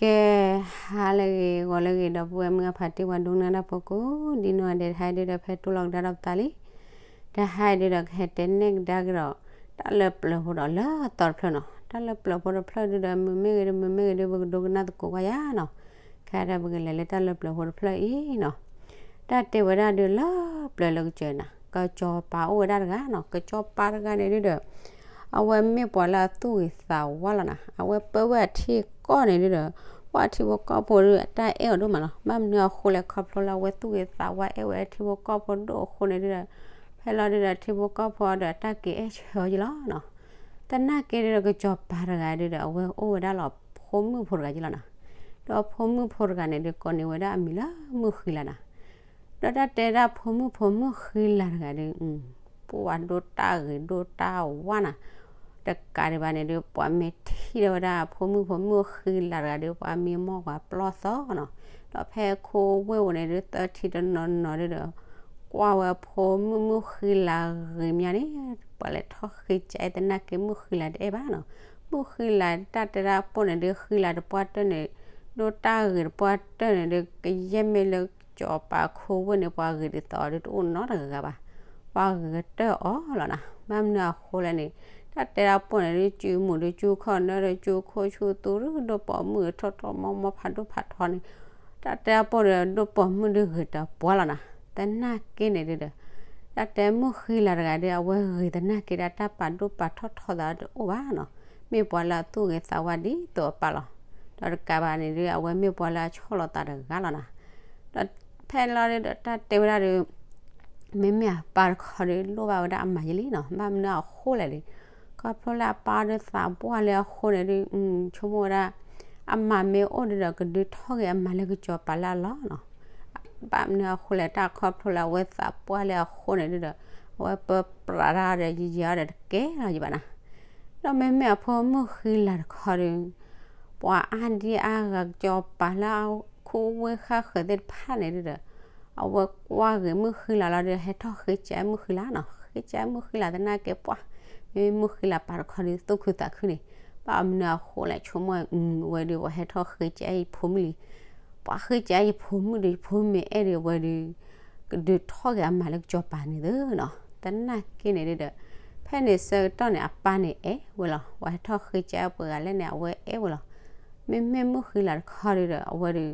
ကဲ, ဟါလၢအဂ့ၤ ဂီၤလၢအဂ့ၤ ဒီပုၢ်ဝဲၢ်မုၢ်အဖးတံၢ် ပှၤဒိကနၣ်တၢ်ဖိကိးဒံနီၢ်ဂၤဒဲး, တဟါအံၤဒုဒီး ဖဲတိၢ်လီၤကဒါဒီးပသးလံ. တဟါအံၤဒုဒီး ကဟဲတဲနဲၣ်ကဒါက့ၤဒီး တၢ်လၢပျၢၤဖိဒီးလၢသီတဖျၢၣ်နီၤ. တၢ်လၢပျၢၤဖိတဖျၢၣ်ဒုဒီး မုာ်မ့ၢ်ဂ့ၤဒီး မုာ်မ့ၢ်ဂ့ၤဒီး ပကဒိကနၣ်သကိးကွၢ်ယၤနီၤ. ခဲအံၤဒုဒီး ပကလဲၤလၢတၢ်လၢပျၢၤဖိတဖျၢၣ်အံၤနီၤ. တၢ်တဲဝဲဒၣ်ဒုလၢပျၢၤလၢကစၢၤနၤ, ကစီၤပၤအိၣ်ဝဲဒၣ်တဂၤနီၤ. ကစီၤပၤတဂၤန့ၣ်ဒုဒီး အဝဲမ့ၢ်ပှၤလၢအသူၣ်ဂ့ၤသးဝါလီၤနၤ. အဝဲပၢဝဲအထံအကီၢ်န့ၣ်ဒုဒီး ပှၤထံဖိကီၢ်ဖိဒု အတၢ်အဲၣ်အီၤဒိၣ်မးလီၤ. ဘၣ်မနုၤအဃိလဲၣ်, ခီဖျိလၢအဝဲသူၣ်ဂ့ၤသးဝါ အဲၣ်ဝဲထံဖိကီၢ်ဖိဒိၣ်အဃိန့ၣ်ဒုဒီး ဖဲလီၤဒုဒီး ထံဖိကီၢ်ဖိအံၤဒီး အတၢ်က့ၤအဲၣ်ဆၢအီၤယလီၤနီၤ. သနာ်က့ဒုဒီး ကစီၤပၤတဂၤဒုဒီး အဝဲအိၣ်ဝဲဒၣ်လၢအဖိမုၣ်ဖိတဂၤယလီၤနၤ. ဒီးအဖိမုၣ်ဖိတဂၤန့ၣ်ဒု ကိးန့ၢ်ဝဲဒၣ်အမံၤလၢမုၣ်ဃံလၤနၤ. ဒီးတၢ်တဲဒၣ်ဖိမုၣ်ဖိမုၣ်ဃံလၤတဂၤဒု ပှၤဒိၣ်တၢ်ဂ့ၤဒိၣ်တၢ်ဝါနၤ. တကးဒံးဘၣ်န့ၣ်ဒု ပှၤမ့ၢ်ထံၣ်ဒီးဝဲဒၣ်အဖိမုၣ်ဖိမုၣ်ဃံလၤတဂၤဒု ပှၤမံမီၢ်ပှၤပျီၢ်သီနီၤ. ဒီးဖဲခိဝ့ၢ်ဝဲန့ၣ်ဒု သၢထံတနီၤနီၤဒုဒီး ကွၢ်ဝဲအဖိမုၣ်မုၣ်ဃံလၤဂ့ၤမးန့ၣ် ပှၤလဲၤထီၣ်ဃ့ကၠဲသနာ်က့ မုၣ်ဃံလၤတအဲၣ်ဘၣ်နီၤ. မုၣ်ဃံလၤတၢ်တဲဒၣ်ပိၢ်န့ၣ်ဒု ဃံလၤတပှၢ်တၢၢ်န့ၣ် ဒိၣ်တၢ်ဂ့ၤတပှၢ်တၢၢ်န့ၣ်ဒု ကယဲၢ်မ့ၢ်လၢကစီၤပၤခိဝ့ၢ်န့ၣ် ပှၤဂ့ၤဒ်သိးအီၤဒုတအိၣ်နီတဂၤဘၣ်. ပှၤဂ့ၤကတၢၢ်အီၤလီၤနၤ. ဘၣ်မနုၤအဃိလဲၣ်န့ၣ် တၢ်တဲဒၣ်ပိၢ်န့ၣ်ဒု စုမူးဒု စုခီၣ်နၢၣ်ဒု စုခိၣ်ဆူသူဒု ဒိၣ်ပိာ်မုၣ်ထီၣ်ထီၣ်မီမီဖးဒိၣ်ဖးထီန့ၣ် တၢ်တဲဒၣ်ပိၢ်ဒီး ဒိၣ်ပိာ်မုၣ်ဒုဂ့ၤတပှၢ်လီၤနၤ. သနာ်က့န့ၣ်ဒုဒီး တၢ်တဲမုၣ်ဃံလၤတဂၤဒု အဝဲဂ့ၤသနာ်က့ဒီးတၢ်ပာ်ဒိၣ်ပာ်ထီၣ်ထီသးတအိၣ်ဘၣ်နီၤ. မ့ၢ်ပှၤလၢအသူၣ်ဂ့ၤသးဝါဒ်သိးအပၢ်လီၤ. ဒီးတကးဘၣ်န့ၣ်ဒု အဝဲမ့ၢ်ပှၤလၢအဆီၣ်လီၤသးတဂၤလီၤနၤ. ဒီးဖဲလီၤဒုဒီးတၢ်တဲဝဲဒၣ်ဒု မ့မ့ၢ်အပၢ်တခီဒု လိၣ်ဘၣ်ဝဲဒၣ်အမၤယလံနီၤ. ဘၣ်မနုၤအဃိလဲၣ်ဒု ခီဖျိလၢအပၢ်ဒုသးပှၢ်လၢအဃိန့ၣ်ဒု ဆိကမိၣ်ဝဲဒၣ် အမၤမ့ၢ်အိၣ်ဒုဒီး ကဒုးထီၣ်က့ၤအမၤလၢကစီၤပၤလၢအလီၢ်နီၤ. ဘၣ်မနုၤအဃိလဲၣ် တၢ်ခီဖျိလၢအဝဲသးပှၢ်လၢအဃိန့ၣ်ဒုဒီး အဝဲပၢပြးတၢ်ဒီး ယံာ်ယံာ်အီၤဒီးတကဲလီၤယံာ်ဘၣ်နၤ. ဒီးမ့မ့ၢ်အဖိမုၣ်ဃံလၤတခီဒု ပှၤအါဒံအါဂၤကစီၤပၤလၢအခိဝ့ၢ်ဃၣ်ဃၢၤသ့ၣ်တဖၣ်န့ၣ်ဒုဒီး အဝဲကွၢ်ဂ့ၤမုၣ်ဃံလၤလီၤဒု ဟဲထီၣ်ဃ့ကၠဲမုၣ်ဃံလၤနီၤ. ဃ့ကၠဲမုၣ်ဃံလၤသနာ်က့ပှၢ် မ့မ့ၢ်မုၣ်ဃံလၤပၢ်တခီဒု သူၣ်ခုသးခုန့ၣ် ဘၣ်မနုၤအဃိလဲၣ် ဆိကမိၣ်ဝဲဒု ပှၤဟဲထီၣ်ဃ့ကၠဲယဖိမုၣ်လံ. ပှၤဃ့ကၠဲယဖိမုၣ်ဒု ယဖိမုၣ်မ့ၢ်အဲၣ်ဒုးဝဲဒု ကဒုးထီၣ်က့ၤအမၤလၢကစီၤပၤန့ၣ်သုနီၤ. သနာ်က့န့ၣ်ဒုဒီး ဖဲန့ၣ်ဆၢကတီၢ်န့ၣ် အပၢ်န့ၣ်အဲၣ်ဝဲလီၤ. ပှၤဟဲထီၣ်ဃ့ကၠဲပှၤဂၤလဲၣ်န့ၣ် အဝဲအဲၣ်ဝဲလီၤ. မ့မ့ၢ်မုၣ်ဃံလၤတခီဒုဒီး အဝဲဒု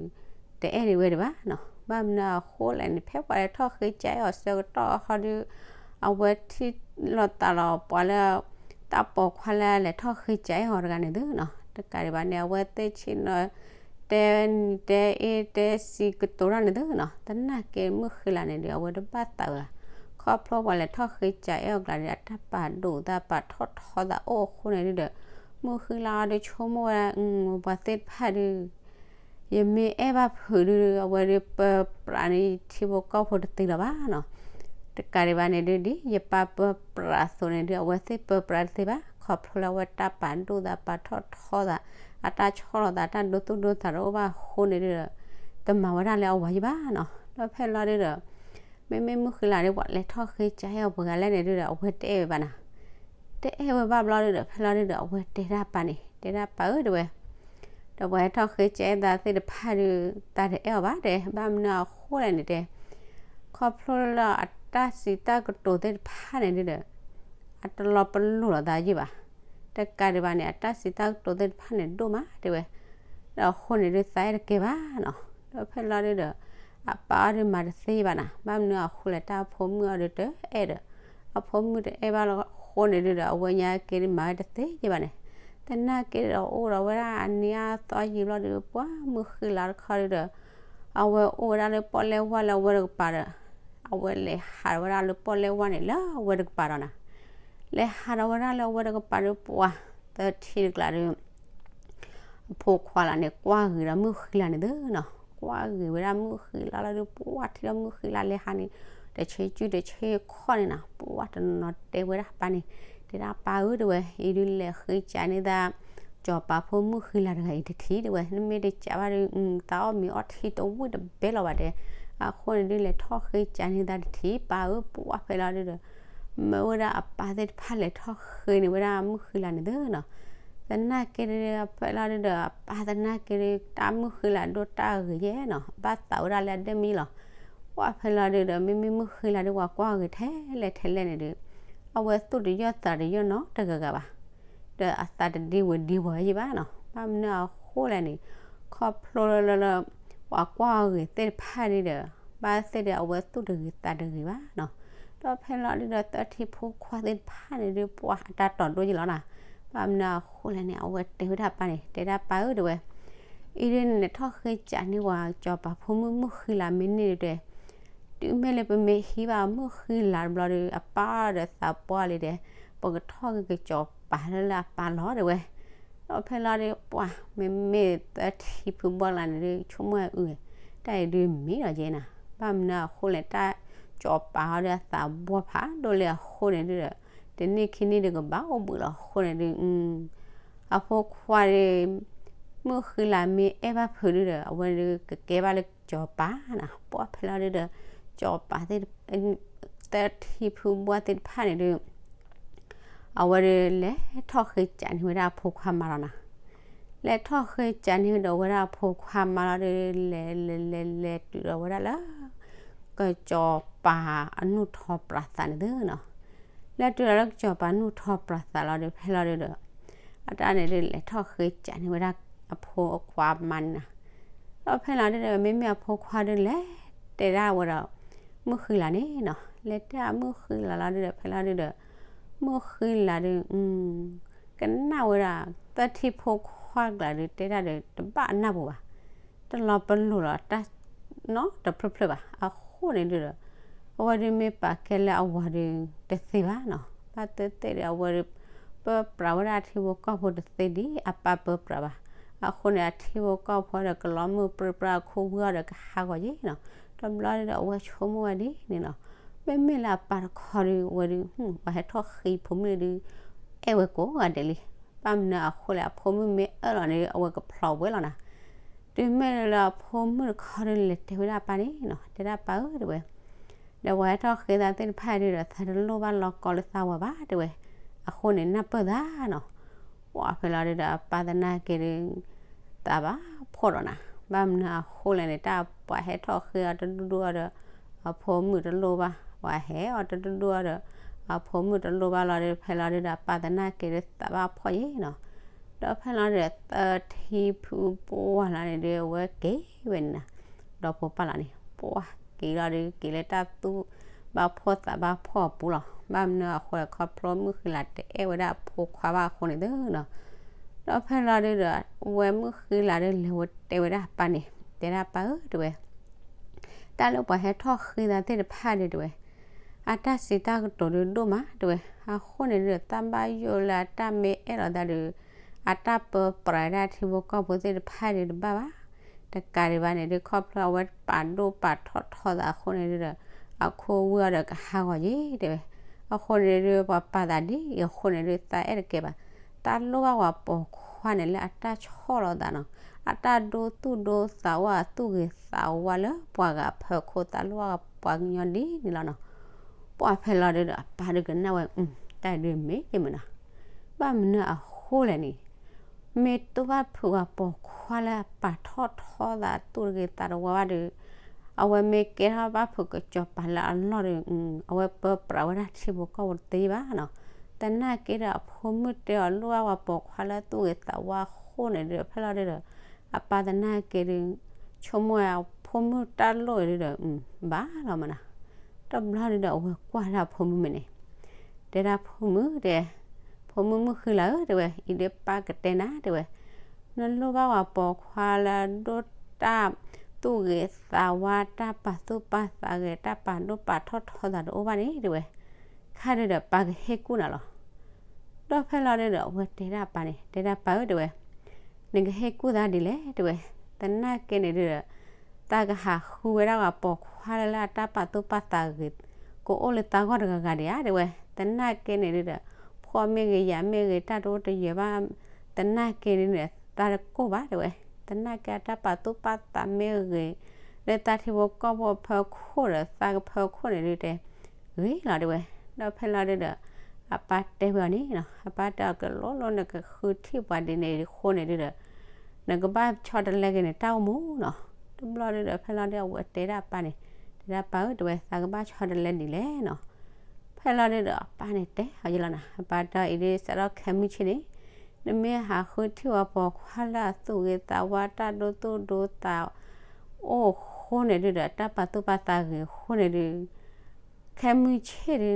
တအဲၣ်ဒံးဝဲဒံးဘၣ်နီၤ. ဘၣ်မနုၤအဃိလဲၣ်န့ၣ် ဖဲပှၤလဲၤထီၣ်ဃ့ကၠဲအီၤဆၢကတီၢ်ခီဒု အဝဲထံၣ်လိာ်သးလီၤပှၤလၢ တၢ်ပိာ်ခွါလၢလဲၤထီၣ်ဃ့ကၠဲအီၤတဂၤန့ၣ်သုနီၤ. တကးဒံးဘၣ်န့ၣ် အဝဲသ့ၣ်ဆ့ၣ်နီၤ တဲနံၤတဲအ့တဲစံးကတိၤတၢ်န့ၣ်သုနီၤ. သနာ်က့မုၣ်ဃံလၤန့ၣ်ဒု အဝဲတဘၣ်သးဝဲ ခီဖျိပှၤလဲၤထီၣ်ဃ့ကၠဲအီၤအကျါဒု အတၢ်ပာ်ဒိၣ်သးပာ်ထီၣ်ထီသးအိၣ်အဃိန့ၣ်ဒုဒီး မုၣ်ဃံလၤအီၤဒုဆိကမိၣ်ဝဲဒၣ် ပှၤသ့ၣ်တဖၣ်ဒု ယမ့ၢ်အဲၣ်ဘၣ်ဖုးဒု အဝဲဒုပၢပြးန့ၢ်ထံဖိကီၢ်ဖိတသ့လၢၤဘၣ်နီၤ. တကးဒံးဘၣ်န့ၣ်ဒု ဒ်ယပၢ်ပၢပြးအသိးန့ၣ်ဒု အဝဲသ့ၣ်ပၢပြးတသ့ဘၣ်. ခီဖျိလၢအဝဲတၢ်ပာ်ဒိၣ်သးပာ်ထီၣ်ထီသး အတၢ်ဆီၣ်လီၤသး တၢ်ဒိသူၣ်ဒိသးတအိၣ်ဘၣ်အဃိန့ၣ်ဒုဒီး တမၤဝဲဒၣ်လၢအဝၤယံၤဘၣ်နီၤ. ဒီးဖဲလီၤဒုဒီး မ့မ့ၢ်မုၣ်ဃံလၤဒု ပှၤလဲၤထီၣ်ဃ့ကၠဲအီၤပှၤဂၤလဲၣ်န့ၣ်ဒုဒီး အဝဲတအဲၣ်ဝဲဘၣ်နီၤ. တအဲၣ်ဝဲဘၣ်ဘျီဒုဒီး ဖဲလီၤဒုဒီး အဝဲတဲဒၣ်ပၢ်န့ၣ် တဲဒၣ်ပၢ်ဧၢ တဲဝဲ ဒီးပှၤဟဲထီၣ်ဃ့ကၠဲသးသ့ၣ်တဖၣ်ဒု သးတအဲၣ်အီၤဘၣ်တဲ ဘၣ်မနုၤအဃိလဲၣ်န့ၣ်တဲ ခီဖျိလၢအတၢ်စံးတၢ်ကတိၤသ့ၣ်တဖၣ်န့ၣ်ဒုဒီး အတလီၤပလိာ်လီၤသးယံၤဘၣ်. တကးဒံးဘၣ်န့ၣ် အတၢ်စံးတၢ်ကတိၤသ့ၣ်တဖၣ်န့ၣ်ဒိၣ်မးတဲဝဲ ဒီးအဃိန့ၣ်ဒု သးအဲၣ်တကဲဘၣ်နီၤ. ဒီးဖဲလီၤဒုဒီး အပၢ်အီၤဒုမၤတသ့ဘၣ်နီၤ. ဘၣ်မနုၤအဃိလဲၣ် တၢ်အဖိမုၣ်အီၤဒုတအဲၣ်ဒီး အဖိမုၣ်တအဲၣ်ဘၣ်လီၤအဃိန့ၣ်ဒုဒီး အဝဲညါက့ၤဒုမၤဝဲတသ့ယံၤဘၣ်န့ၣ်. သနာ်က့ဒီးအိၣ်ဒီးဝဲဒၣ်အနံၤအါသီယံာ်ဘျီဒု ပှၤမုၣ်ဃံလၤတခီဒုဒီး အဝဲအိၣ်ဝဲဒၣ်လၢပီၣ်လဲၣ်ဝါလၢအဝဲတကပၤဒီး အဝဲလဲၤဟးဒီးဝဲဒၣ်လၢပီၣ်လဲၣ်ဝါန့ၣ်လၢအဝဲတကပၤဒီးနီၤ. လဲၤဟးဒီးဝဲဒၣ်လၢအဝဲတကပၤဒု ပှၤသၢထံတကျါဒု အဖိခွါလၢန့ၣ် ကွၢ်ဂ့ၤဒီးမုၣ်ဃံလၤန့ၣ်သုနီၤ. ကွၢ်ဂ့ၤဝဲဒၣ်မုၣ်ဃံလၤလီၤဒု ပှၤထံၣ်ဒီးမုၣ်ဃံလၤလဲၤဟးန့ၣ် တဆ့ကၠူတဆ့ခီန့ၣ်နီၤ. ပှၤတနီၤတဲဝဲဒၣ်ပၢ်န့ၣ် တဲဒၣ်ပၢ်ဧၢတဲဝဲ အံၤဒုလဲၤဃ့ကၠဲန့ၢ်သး စီၤပၤဖိမုၣ်ဃံလၤတဂၤအံၤတထံၣ်တဲဝဲ နမ့ၢ်တကၠဲဘၣ်ဒု သးအီၣ်မ့ၤအီထံတဝံၣ်တဘဲလီၤဘၣ်တဲ. အဃိန့ၣ်ဒု လဲၤထီၣ်ဃ့ကၠဲန့ၢ်သးတထံၣ် ပၢ်ဧၢ ပှၤဖဲလီၤဒုဒီး မၢဝဲဒၣ်အပၢ်သ့ၣ်တဖၣ်လဲၤထီၣ်ဃ့န့ၢ်ဝဲဒၣ်မုၣ်ဃံလၤန့ၣ်သုနီၤ. သနာ်က့ဒီး ဖဲလီၤဒုဒီး အပၢ်သနာ်က့ဒီး တၢ်မုၢ်ဃံလၤဒိၣ်တၢ်ဂ့ၤယဲနီၤ, ဘၣ်သးဝဲဒၣ်လၢအဒဲမံလီၤ. ပှၢ်ဖဲလီၤဒုဒီး မ့မ့ၢ်မုၢ်ဃံလၤဒီး ပှၤကွၢ်ဂ့ၤထဲလဲၣ်ထဲလဲၣ်န့ၣ်ဒီး အဝဲသူၣ်တယီၢ်သးတယီၢ်နီတဂၤဂၤဘၣ်. ဒီးအသးတဒ့ဝဲဒ့ဝဲယဲဘၣ်နီၤ. ဘၣ်မနုၤအဃိလဲၣ်န့ၣ် ခီဖျိလၢလၢ ပှၤကွၢ်ဂ့ၤသ့ၣ်တဖၣ်န့ၣ်ဒီး ဘၣ်သ့ၣ်ဒီး အဝဲသူၣ်တဂ့ၤသးတဂ့ၤဘၣ်နီၤ. ဒီးဖဲလီၤဒုဒီး သၢထံဖိခွါသ့ၣ်တဖၣ်န့ၣ်ဒီး ပှၢ်အတၢ်တီၤဒိၣ်ယဲလီၤနီၤ. ဘၣ်မနုၤအဃိလဲၣ်န့ၣ် အဝဲတဲဝဲဒၣ်အပၢ်န့ၣ် တဲဒၣ်ပၢ်ဧၢ တဲဝဲ, အံၤဒုန့ၣ် လဲၤထီၣ်ဃ့ကးန့ၢ်ပှၤစီၤပၤဖိမုၣ်မုၢ်ဃံလၤမ့ၢ်န့ၢ်ဒုတဲ တုၤမ့ၢ်လၢပမ့ၢ်ဟံးဘၣ်မုၢ်ဃံလၤတဘျီဒီး အပၢ်ဒီးသးပှၢ်လံဒီး ပကထီၣ်က့ၤကစီၤပၤလၢလၢအပၢ်လီၤ တဲဝဲ. ဒီးဖဲလီၤဒုး ပှၢ်မ့မ့ၢ်သၢထံဖုဘီလၢန့ၣ်ဒုး ဆိကမိၣ်အုၣ်ဂ့ၤ တၢ်အံၤဒုးမ့ၢ်ဒီးယဲနၤ. ဘၣ်မနုၤအဃိလဲၣ် တၢ်စီၤပၤဟီဒုးအသးဘှီဖးဒိၣ်လံအဃိန့ၣ်ဒုးဒီး တနံၣ်ခံနံၣ်ဒုးကဘၣ်အိၣ်ဘှံးလီၤအဃိန့ၣ်ဒုး အဖိခွါဒီး မုၢ်ဃံလၤမ့ၢ်အဲၣ်ဘၣ်ဖုးဒုးဒီး အဝဲဒုးကကဲဘၣ်လၢစီၤပၤနၤ. ပှၢ်ဖဲလီၤဒုးဒီး စီၤပၤသ့ၣ် သၢထံဖုဘီသ့ၣ်တဖၣ်န့ၣ်ဒုး အဝဲဒုးလဲၤထီၣ်ဃ့ကးန့ၢ်ဝဲဒၣ်အဖိခွါမါလီၤနၤ. လဲၤထီၣ်ဃ့ကးန့ၢ်ဒီးဝဲဒၣ်အဖိခွါမါလီၤဒုး လဲၤလဲၤလဲၤလဲၤတုၤဒီးဝဲဒၣ်လၢ ကစီၤပၤအနူၢ်ထီပြးသးန့ၣ်သုနီၤ. လဲၤတုၤဒီးလၢကစီၤပၤနူၢ်ထီပြးသးလီၤဒုး ဖဲလီၤဒုးဒီး အတၢ်န့ၣ်ဒုးလဲၤထီၣ်ဃ့ကးန့ၢ်ဝဲဒၣ်အဖိခွါမါန့ၣ်နၤ. ဒီးဖဲလီၤဒုးဒီး မ့မ့ၢ်အဖိခွါဒုးလဲၤတဲဒၣ်ဝဲဒီး မုၢ်ဃံလၤန့ၣ်နီၤ. လဲၤတဲအမုၢ်ဃံလၤလီၤဒုးဒီး ဖဲလီၤဒုးဒီး မုၢ်ဃံလၤဒုး ကနၣ်ဝဲဒၣ် သၢထံဖိခွါကျါဒုး တဲဒၣ်ဒီး တဘၣ်အနၢ်ပူၤဘၣ်. တလီၤပလိာ်လီၤတၢ်နီတဖျၢၣ်ဖျၢၣ်ဘၣ်. အဃိန့ၣ်ဒုးဒီး အဝဲဒုးမ့ၢ်ပာ်ကဲလၢအဝၤဒုးတသ့ဘၣ်နီၤ. ဘၣ်သ့ၣ်သ့ၣ်ဒီး အဝဲဒုး ပၢပြးဝဲဒၣ်အထံဖိကီၢ်ဖိတသ့ဒ်အပၢ်ပၢပြးဘၣ်. အဃိန့ၣ် အထံဖိကီၢ်ဖိဒီးကလီၤမုၢ်ပြံပြါအခိၣ်ဝံၢ်အီၤဒီးကဟးဂီၤယဲနီၤ. တဘျီဒုးဒီး အဝဲဆိကမိၣ်ဝဲဒ်န့ၣ်လီၤ. မ့မ့ၢ်လၢအပၢ်တခီဒုး အဝဲဒုး ပှၤဟဲထီၣ်ဃ့ဖိမုၣ်ဒုး အဲၣ်ဝဲကိးဂၤဒဲးလံ. ဘၣ်မနုၤအဃိလဲၣ် အဖိမုၣ်မ့ၢ်အၢၣ်လီၤန့ၣ် အဝဲကဖျီဝဲလီၤနၤ. တုၤမ့ၢ်လၢအဖိမုၣ်တခီဒုး လဲၤတဲဝဲဒၣ်အပၢ်န့ၣ်နီၤ, တဲဒၣ်ပၢ်ဧၢ တဲဝဲ, ဒီးပှၤဟဲထီၣ်ဃ့သးသ့ၣ်တဖၣ်ဒုးဒီး သးတလိၣ်ဘၣ်လီၤကီလၢသးဝၤဘၣ် တဲဝဲ, အဃိန့ၣ်နၢ်ပၢၢ်သးနီၤ. ပှၢ်ဖဲလီၤဒုးဒီး အပၢ်သနာ်က့ဒုး သးဘၣ်ဖှီၣ်ဒီးနၤ, ဘၣ်မနုၤအဃိလဲၣ်န့ၣ် တၢ်ပှၤဟဲထီၣ်ဃ့အီၤတဒူၣ်ဒူၣ်အီၤဒီး အဖိမုၣ်တလိၣ်ဘၣ်, ပှၤဟဲအီၤတဒူၣ်ဒူၣ်အီၤဒီး အဖိမုၣ်တလိၣ်ဘၣ်လီၤဒီး ဖဲလီၤဒုးဒီး အပၢ်သနာ်က့ဒုး သးဘၣ်ဖှီၣ်ယဲနီၤ. ဒီးဖဲလီၤဒုးဒီး သၢထံဖုပှၢ်လီၤန့ၣ်ဒုး အဝဲက့ၤဝဲန့ၣ်နၤ, ဒီဖိပၢ်လီၤန့ၣ် ပှၢ်က့ၤလီၤဒုး က့ၤလၢတၢ်သူၣ်ဘၣ်ဖှီၣ်သးဘၣ်ဖှီၣ်အပူၤလီၤ. ဘၣ်မနုၤအဃိလဲၣ် ခီဖျိမုၣ်ဃံလၤတအဲၣ်ဝဲဒၣ်အဖိခွါဘၣ်အဃိန့ၣ်သုနီၤ. ဒီးဖဲလီၤဒုးဒီး အဝဲမုၣ်ဃံလၤဒုး လဲၤဝဲတဲဝဲဒၣ်အပၢ်န့ၣ် တဲဒၣ်ပၢ်ဧၢ တဲဝဲ တၢ်လၢပှၤဟဲထီၣ်ဃ့သးသ့ၣ်တဖၣ်ဒုး တဲဝဲ, အတၢ်စံးတၢ်ကတိၤဒုးဒိၣ်မး တဲဝဲ, အဃိန့ၣ်ဒုး သးဘၣ်ယိၣ်လၢအတၢ်မ့ၢ်အဲၣ်လီၤသးဒုး အတၢ်ပၢပြးဒၣ်ထံဖိကီၢ်ဖိသ့ၣ်တဖၣ်ဒုးတဘၣ်ဘၣ်. တကးဒံးဘၣ်န့ၣ်ဒုး ခီဖျိအဝဲပာ်ဒိၣ်ပာ်ထီၣ်ထီသးအဃိန့ၣ်ဒုးဒီး အခိၣ်ဝံၢ်အီၤဒီးကဟးဂီၤယဲ တဲဝဲ. အဃိန့ၣ်ဒုး ပှၤပာ်သးဒ်အံၤအဃိန့ၣ်ဒုး သးအဲၣ်တကဲဘၣ်. သးလိၣ်ဘၣ်ပှၤပိာ်ခွါန့ၣ်လၢအတၢ်ဆီၣ်လီၤသးနီၤ, အတၢ်ဒိသူၣ်ဒိသးဝါ အသူၣ်ဂ့ၤသးဝါလၢပှၤဂၤအဖီခိၣ် သးလိၣ်ဘၣ်ပှၤကညီဒ်န့ၣ်လီၤနီၤ. ပှၢ်ဖဲလီၤဒုးဒီး အပၢ်ဒုးကနၣ်ဝဲ တၢ်ဒုးမ့ၢ်ယမုာ်နီၤ. ဘၣ်မနုၤအဃိလဲၣ်န့ၣ် မ့ၢ်တိၢ်ဘၣ်ဖုးပှၤပိာ်ခွါလၢအပာ်ထီၣ်ထီသးသူၣ်တဂ့ၤသးတဝါဘၣ်ဒီး အဝဲမ့ၢ်ကဲထီၣ်ဘၣ်ဖုးကစီၤပၤလၢအလီၢ်ဒီး အဝဲပၢပြးဝဲဒၣ်ထံဖိကီၢ်ဖိတသ့ဘၣ်နီၤ. သနာ်က့ဒီး အဖိမုၣ်တဲအီၤ လိၣ်ဘၣ်ပှၤပိာ်ခွါလၢသူၣ်ဂ့ၤသးဝါအဃိန့ၣ်ဒုး ဖဲလီၤဒုးဒီး အပၢ်သနာ်က့ဒုး ဆိကမိၣ်ဝဲအဖိမုၣ်တၢ်လိၣ်ဒုးဒီး ဘၣ်လီၤမးနီၤ. တဘျီဒုးဒီး အဝဲကွၢ်ဒၣ်ဖိမုၣ်မ့ၢ်န့ၣ် တဲဒၣ်ဖိမုၣ်တဲ, ဖိမုၣ်မုၣ်ဃံလၤဧၢ တဲဝဲ, အံၤဒုးပၢ်ကတဲနၤ တဲဝဲ, နလိၣ်ဘၣ်ပှၤပိာ်ခွါလၢအဒိၣ်တၢ်သူၣ်ဂ့ၤသးဝါ တၢ်ပာ်သူၣ်ပာ်သးဂ့ၤ တၢ်ပာ်ဒိၣ်ပာ်ထီၣ်ထီသးတအိၣ်ဘၣ်န့ၣ် တဲဝဲ, ခါဒုးဒီးပၢ်ကဟ့ၣ်ကူၣ်နၤလီၤ. ဒီးဖဲလီၤဒုးဒီး အဝဲတဲဒၣ်ပၢ်န့ၣ် တဲဒၣ်ပၢ်ဧၢ တဲဝဲ, နကဟ့ၣ်ကူၣ်သးဒ်လဲၣ် တဲဝဲ, သနာ်က့န့ၣ်ဒုးဒီး သးကဟးဃုဝဲဒၣ်ပှၤပိာ်ခွါလၢလၢအတၢ်ပာ်သူၣ်ပာ်သးဂ့ၤ ကအိၣ်လၢသးဂီၢ်တဂၤဂၤဒံးဧါ တဲဝဲ, သနာ်က့န့ၣ်ဒုးဒီး ဖှီၣ်မ့ၢ်ဂ့ၤ ယာ်မ့ၢ်ဂ့ၤ တၢ်တအိၣ်တယၢၤဘၣ် သနာ်က့န့ၣ်ဒီး သးတကိၢ်ဘၣ် တဲဝဲ, သနာ်က့အတၢ်ပာ်သူၣ်ပာ်သးမ့ၢ်ဂ့ၤ လၢသးထံဖိကီၢ်ဖိအဖီခိၣ်ဒီး သးကဖီခိၣ်န့ၣ်ဒုးတဲ ဂ့ၤလီၤ တဲဝဲ, ဒီးဖဲလီၤဒုးဒီး အပၢ်တဲဝဲအီၤန့ၣ်နီၤ, အပၢ်တဲအီၤ ကလိလိ နကဃုထံၣ်ပှၤဒ်န့ၣ်အဃိန့ၣ်ဒုဒီး နကဘၣ်ဆီတလဲက့ၤန့ၣ် တၢ်အိၣ်မူနီၤ. တဘျီဒုဒီး ဖဲလီၤဒုဒီးအဝဲတဲဒၣ်အပၢ်န့ၣ်, တဲဒၣ်ပၢ်ဧၢ တဲဝဲ သးကဘၣ်ဆီတလဲဒ်လဲၣ်နီၤ. ဖဲလီၤဒုဒီးအပၢ်န့ၣ်တဲအီၤယလီၤနီၤ, အပၢ်တဲအီၤအံၤဒုး စးထီၣ်ခဲမုၢ်ဆ့ၣ်န့ၣ် နမ့ၢ်ဟးဃုထံၣ်ဝဲပိာ်ခွါလၢအသူၣ်ဂ့ၤသးဝါ တၢ်ဒိသူၣ်ဒိသး အိၣ်အဃိန့ၣ်ဒုဒီး တၢ်ပာ်သူၣ်ပာ်သးဂ့ၤအဃိန့ၣ်ဒု ခဲမုၢ်ဆ့ၣ်ဒု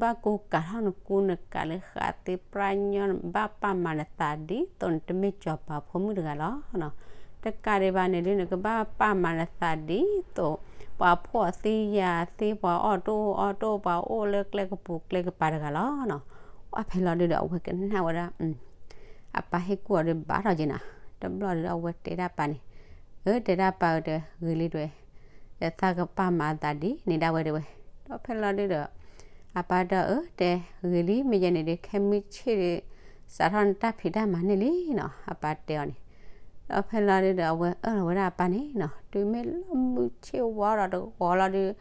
ဘၣ်ကိးကးထီၣ်နကူနကးလၢဃာ်သ့ပြၢ်ညီ နဘၣ်ပာ်မၤနသးဒ်သိးနတမ့ၢ်စီၤပၤဖိမုၣ်တဂၤလီၤနီၤ. တကးဒံးဘၣ်န့ၣ်ဒု နကဘၣ်ပာ်မၤနသးဒ်သိး ပှၤဖှီၣ်သံယာ်သံ ပှၤအီၣ်တအိၣ်အီတအိၣ် ပှၤအိၣ်လၢကျဲကပူၤကျဲကပၤတဂၤလီၤနီၤ. ပှၢ်ဖဲလီၤဒုဒီး အဝဲကနၣ်ဝဲဒၣ် အပၢ်ဟ့ၣ်ကူၣ်အီၤဒုးဘၣ်ထီၣ်က့ၤနီၤ. တဘျီဒုဒီး အဝဲတဲဒၣ်ပၢ်န့ၣ်, အၢ တဲဒၣ်ပၢ်ဧၢ တဲဂ့ၤလံတဲဝဲ, ဒီးသးကပာ်မၤအသးဒ်န့ၣ်ဒၣ်ဝဲတဲဝဲ. ဒီးဖဲလီၤဒုဒီး အပၢ်တဲအီၤ အၢ တဲဂ့ၤလံ မ့ၢ်ယဲန့ၣ်ဒုး ခဲမုၢ်ဆ့ၣ်ဒုး စးထီၣ်နတၢ်ဖံးတၢ်မၤန့ၣ်လံနီၤ အပၢ်တဲအီၤန့ၣ်. ဒီးဖဲလီၤဒုဒီး အဝဲအၢၣ်လီၤဝဲဒၣ်အပၢ်န့ၣ်နီၤ, တုၤမ့ၢ်လၢမုၢ်ဆ့ၣ်ဝါဒီးတဂီၤလီၤဒုး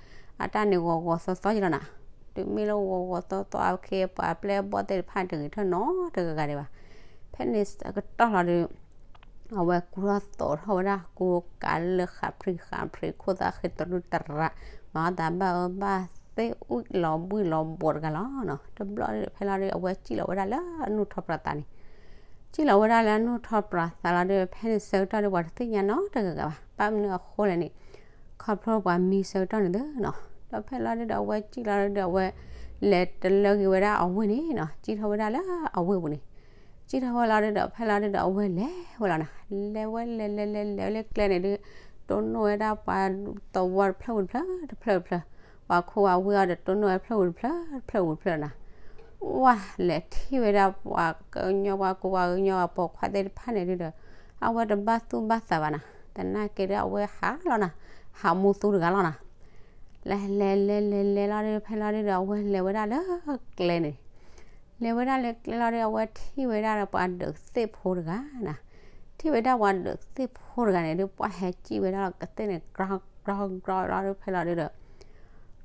အတၢ်န့ၣ်ဂီၤဂီၤသီသီယလီၤနီၤ. တုၤမ့ၢ်လၢဂီၤဂီၤသီသီအခ့အပှၤအပျဲၢ်အဘီၣ်သ့ၣ်တဖၣ်တဂ့ၤထၢၣ်နီတဂၤဂၤဒံးဘၣ်. ဖဲန့ၣ်ဆၢကတီၢ်လီၤဒုး အဝဲကူထီၣ်သိးထီၣ်ဝဲဒၣ် ကူကးလၢဃးဖရံးဃးဖရံး ခိၣ်သၣ်ဃ့တရူၢ်တရး, မၤအီၣ်သးဘၣ်အၢဘၣ်သီ အူၣ်လီၤဘှံးလီၤဘှီးတဂၤလီၤနီၤ. တဘျီဒုး ဖဲလီၤဒုး အဝဲစံၣ်လီၤဝဲဒၣ်လၢအနူၢ်ထီၣ်ပြးသးန့ၣ်, စံၣ်လီၤဝဲဒၣ်လၢအနူၢ်ထီၣ်ပြးသးလီၤဒုး ဖဲန့ၣ်ဆၢကတီၢ်ဒုး ပှၤတသ့ၣ်ညါနီတဂၤဂၤဘၣ်. ဘၣ်မနုၤအဃိလဲၣ်န့ၣ် ခီဖျိပှၤမံဆၢကတီၢ်န့ၣ်သ့နီၤ. ဒီးဖဲလီၤဒုးဒီး အဝဲစံၣ်လီၤဒုးဒီး အဝဲလဲၤတလၢက့ၤဝဲဒၣ်အဝ့ၢ်န့ၣ်နီၤ, စံၣ်ထီၣ်ဝဲဒၣ်လၢအဝ့ၢ်ပူၤန့ၣ်. စံၣ်ထီၣ်ဝဲလီၤဒုးဒီး ဖဲလီၤဒုးဒီး အဝဲလဲၤဝဲလီၤနီၤ. လဲၤဝဲလဲၤလဲၤလဲၤလဲၤဝဲလၢကျဲန့ၣ်ဒုး တိၢ်နီၣ်ဝဲဒၣ်ပှၤသဝီတဖျၢၣ်ဝံၤတဖျၢၣ်တဖျၢၣ်တဖျၢၣ်, ပှၤခိၣ်ဝဲဝ့ၢ်အီၤဒီး တိၢ်နီၣ်ဝဲတဖျၢၣ်ဝံၤတဖျၢၣ် တဖျၢၣ်ဝံၤတဖျၢၣ်နီၤ. ဝဲလဲၤထံၣ်ဝဲဒၣ်ပှၤကညီ ပှၤကူပှၤကညီ ပှၤပိာ်ခွါသ့ၣ်တဖၣ်န့ၣ်ဒုးဒီး အဝဲတဘၣ်သူၣ်ဘၣ်သးဘၣ်နီၤ. သနာ်က့ဒီး အဝဲဟးလီၤနီၤ, ဟးမူသူတဂၤလီၤနီၤ. လဲၤလဲၤလဲၤလဲၤလဲၤလီၤဒုး ဖဲလီၤဒုးဒီး အဝဲလဲၤဝဲဒၣ်လၢကျဲန့ၣ် လဲၤဝဲဒၣ်လၢကျဲလီၤဒုး အဝဲထံၣ်ဝဲဒၣ်ဒီးပှၤဒုးသ့ၣ်ဖိတဂၤနီၤ. ထံၣ်ဝဲဒၣ်ပှၤဒုးသ့ၣ်ဖိတဂၤန့ၣ်ဒုး ပှၢ်ဟဲစံၣ်ဝဲဒၣ်လီၤကသ့ၣ်န့ၣ် ကြီကြီကြီလီၤဒုး ဖဲလီၤဒုးဒီး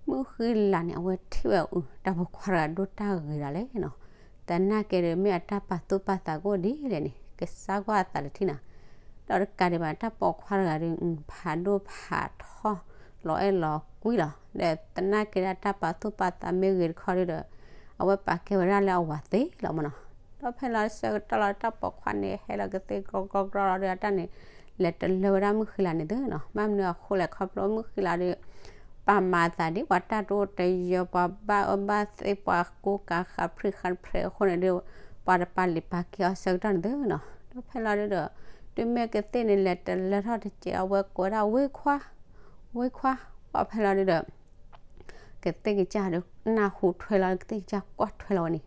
မုၢ်ဃံလၤန့ၣ် အဝဲထံၣ်ဝဲအုး တၢ်ပိာ်ခွါတဂၤဒိၣ်တၢ်ဂ့ၤဒၣ်လဲာ်နီၤ. သနာ်က့ဒီး မ့ၢ်အတၢ်ပာ်သူၣ်ပာ်သးကအိၣ်ဒ်လဲၣ်န့ၣ် ကစၢ်ကွၢ်အသးတထံၣ်နီၤ. ဒီးတကးဒံးဘၣ် တၢ်ပိာ်ခွါတဂၤဒုး ဖးဒိၣ်ဖးထီ လီၤအဲၣ်လီၤကွံလီၤ. ဒီးသနာ်က့ဒီး တၢ်ပာ်သူၣ်ပာ်သးမ့ၢ်ဂ့ၤတခီဒုးဒီး အဝဲပာ်ကဲဝဲဒၣ်လၢအဝၤသ့လီၤမ့ၢ်နီၤ. ဒီးဖဲလီၤဆၢကတီၢ်လီၤ တၢ်ပိာ်ခွါန့ၣ် ဟဲလီၤကသ့ကြီကြီကြီလီၤဒုး အတၢ်န့ၣ် လဲၤတလၢဝဲဒၣ်မုၢ်ဃံလၤန့ၣ်သ့နီၤ. ဘၣ်မနုၤအဃိလဲၣ် ခီဖျိမုၢ်ဃံလၤဒုး ပာ်မၤအသးဒ်ပှၤတၢ်တအိၣ်တယၢၤ ပှၤဘၣ်အၢဘၣ်သီ ပှၤကူကၤဃးဖရံးဃးဖရံးအဃိန့ၣ်ဒုး ပှၤတပာ်လုၢ်ပာ်ကဲအီၤဆၢကတီၢ်န့ၣ်သ့နီၤ. ဒီးဖဲလီၤဒုးဒီး တုၤမ့ၢ်ကသ့ၣ်န့ၣ် လဲၤတလၢထီၣ်တစဲး အဝဲကိးဝဲဒၣ် ဝ့ၢ်ခွါ ဝ့ၢ်ခွါ. ပှၢ်ဖဲလီၤဒုးဒီး ကသ့ၣ်ကစၢ်ဒီး နၢ်ဟူထွဲလီၤ ကသ့ၣ်ကစၢ်ကွၢ်ထွဲလီၤဝဲန့ၣ်.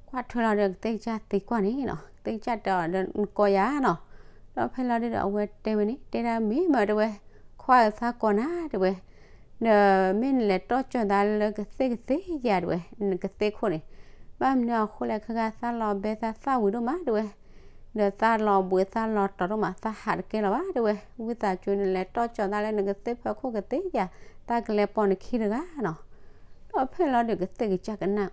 ကွၢ်ထွဲလီၤဒီး ကသ့ၣ်ကစၢ်သံကွၢ်န့ၣ်နီၤ, ကသ့ၣ်ကစၢ်တဲအီၤဒီး နကိးယၤနီၤ. ဒီးဖဲလီၤဒုးဒီး အဝဲတဲဝဲန့ၣ် တဲဒၣ်မ့ၢ်မးတဲဝဲ, ခွါဧၢ သးကိးနၤတဲဝဲ, ဒီးမ့ၢ်နလဲၤတီၢ်ကၠီၣ်သးလၢကသ့ၣ်ကသ့ၣ်ယၤတဲဝဲ, နကသ့ၣ်ခိၣ်န့ၣ်, ဘၣ်မနုၤအဃိလဲၣ် ခဲခါသးလီၤဘဲသးသၣ်ဝံၤဒိၣ်မးတဲဝဲ, ဒီးသးလီၤဘှံးသးလီၤတီၤဒိၣ်မး သးဟးတကဲလီၤဘၣ်တဲဝဲ, ဝံသးစူၤနလဲၤတီၢ်ကၠီၣ်သးလၢနကသ့ၣ်ဖၢခိၣ်ကသ့ၣ်ယၤ, သးကလဲၤပိာ်နခံတဂၤနီၤ. ဒီးဖဲလီၤဒုး ကသ့ၣ်ကစၢ်ကနၣ်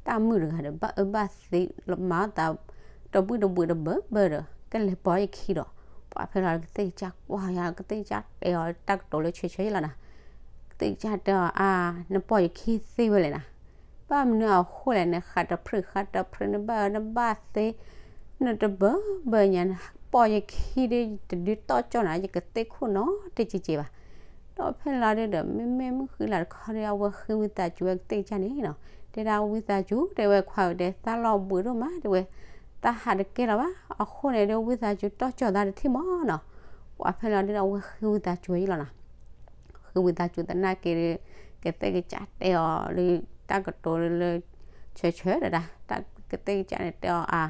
တၢ်မုၣ်တဂၤဒီး ဘၣ်အၢဘၣ်သီ မၤအီၣ်သး တဘှံးတဘှံးတဘၢဘၢဒီး ကလဲၤပိာ်ယခံဒီး, ပှၢ်ဖဲလီၤဒုး ကသ့ၣ်ကစၢ်ကွၢ်ယၤ ကသ့ၣ်ကစၢ်တဲအီၤတၢ်ကတိၤလၢဆဲးဆဲးယလီၤနီၤ. ကသ့ၣ်ကစၢ်တဲအီၤ အါ နပိာ်ယခံသ့ဝဲလဲၣ်နီၤ. ဘၣ်မနုၤအဃိလဲၣ် နဃးတဖျၢၣ်ဃးတဖျၢၣ် နဘၣ်အၢနဘၣ်သီ နတဘၢဘၢညါ ပိာ်ယခံဒီး ယတဒုးတီၢ်ကၠီၣ်နၤ ယကသ့ၣ်ခိၣ်နီတကဲးကဲးဘၣ်. ဒီးဖဲလီၤဒုးဒီး မ့မ့ၢ်မုၢ်ဃံလၤတခီဒီး အဝဲဃ့ဝံသးစူၤဝဲကသ့ၣ်ကစၢ်န့ၣ်နီၤ, တဲဒၣ်ဝံသးစူၤ တဲဝဲခွါဧၢ တဲ သးလီၤဘှံးဒိၣ်မးတဲဝဲ, သးဟးတကဲလီၤဘၣ်. အဃိန့ၣ်ဒီး ဝံသးစူၤတီၢ်ကၠီၣ်သးတထံၣ်မးနီၤ. ပှၢ်ဖဲလီၤဒုးဒီး အဝဲဃ့ဝံသးစူၤဝဲယလီၤနီၤ. ဃ့ဝံသးစူၤသနာ်က့ဒီး ကသ့ၣ်ကစၢ်တဲအီၤလၢ တၢ်ကတိၤလၢ ဆၢဆၢဒၣ်ဒၣ် ကသ့ၣ်ကစၢ်န့ၣ်တဲအီၤ အါ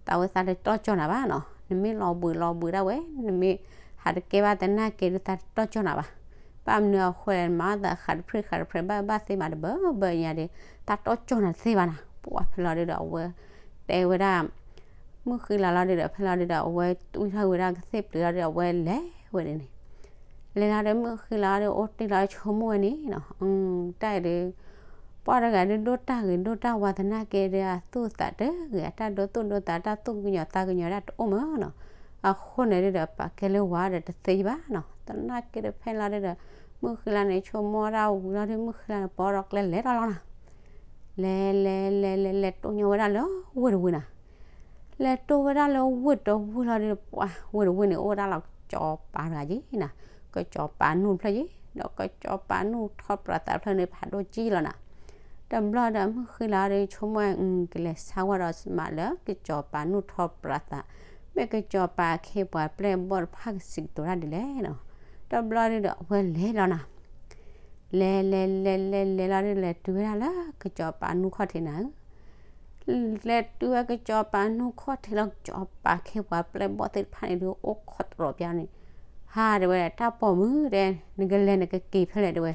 သးဝဲသးတတီၢ်ကၠီၣ်နၤဘၣ်နီၤ, နမ့ၢ်လီၤဘှံးလီၤဘှံးဒၣ်ဝဲ နမ့ၢ်ဟးတကဲဘၣ်သနာ်က့ဒီး သးတတီၢ်ကၠီၣ်နၤဘၣ်. ဘၣ်မနုၤအဃိလဲၣ် နမၤအီၣ်သးဃးတဖျၢၣ်ဃးတဖျၢၣ် ဘၣ်အၢဘၣ်သီမးတဘၢဘၢညါဒီး သးတီၢ်ကၠီၣ်နၤတသ့ဘၣ်နီၤ. ပှၢ်ဖဲလီၤဒုးဒီး အဝဲတဲဝဲဒၣ် မုၢ်ဃံလၤလီၤဒုးဒီး ဖဲလီၤဒုးဒီး အဝဲတွံၢ်ထီၣ်ဝဲဒၣ်ကသ့ၣ်ပျံၤလီၤဒီး အဝဲလဲၤဝဲဒၣ်န့ၣ်, လဲၤလီၤဒီး မုၢ်ဃံလၤဒီး အိၣ်တ့ၢ်လီၤဆိကမိၣ်ဝဲန့ၣ်နီၤ, တၢ်အံၤဒီး ပှၢ်တဂၤဒုးဒိၣ်တၢ်ဂ့ၤဒိၣ်တၢ်ဝါသနာ်က့ဒီး အသူၣ်သးတဂ့ၤ အတၢ်ဒိသူၣ်ဒိသး တၢ်သူၣ်ကညီၤသးကညီၤဒၣ်တအိၣ်မးနီၤ. အဃိန့ၣ်ဒုးဒီး ပာ်ကဲလၢဝၤဒီးတသ့ဘၣ်နီၤ. သနာ်က့ဒီးဖဲလီၤဒုးဒီး မုၢ်ဃံလၤန့ၣ် ဆိကမိၣ်တၢ်ဝံၤလီၤဒုး မုၢ်ဃံလၤန့ၣ် ပိာ်ဒီးကျဲလဲၤထီၣ်လီၤနီၤ. လဲၤလဲၤလဲၤလဲၤလဲၤ တိၢ်ညီဝဲဒၣ်လၢဝ့ၢ်တဝ့ၢ်နီၤ. လဲၤတိၢ်ဝဲဒၣ်လၢဝ့ၢ်တဝ့ၢ်လီၤဒုး ပှၢ်ဝ့ၢ်တဝ့ၢ်န့ၣ် အိၣ်ဝဲဒၣ်လီၤကစီၤပၤတဂၤက့ၤနီၤ. ကစီၤပၤနူၢ်တဖျၢၣ်က့ၤ ဒီးကစီၤပၤနူၢ်ထီၣ်ပြးသးတဖျၢၣ်န့ၣ် ဖးဒိၣ်ကံလီၤနီၤ. တဘျီဒီးမုၢ်ဃံလၤဒီး ဆိကမိၣ် ကလဲၤဆါဝဲဒီးမးလၢကစီၤပၤနူၢ်ထီၣ်ပြးသး, မ့ၢ်ကစီၤပၤအခ့အပှၤပျဲၢ်ဘီၣ်တဖၣ်ကစံးကတိၤတၢ်ဒ်လဲၣ်နီၤ. တဘျီဒုးဒီးအဝဲလဲၤလီၤနီၤ. လဲၤလဲၤလဲၤလဲၤလဲၤလီၤဒုး လဲၤတုၤဝဲဒၣ်လၢကစီၤပၤနူၢ်ခီၣ်ထံးနၤဧၢ. လဲၤတုၤဝဲကစီၤပၤနူၢ်ခီၣ်ထံးလၢကစီၤပၤအခ့အပှၤပျဲၢ်ဘီၣ်သ့ၣ်တဖၣ်န့ၣ်ဒုး အိၣ်ခိးတြီၤပျၢ်န့ၣ်, ဟါ တဲဝဲ တၢ်ပိာ်မုၣ်တဲ, နကလဲၤနကက့ၤဖဲလဲၣ်တဲဝဲ,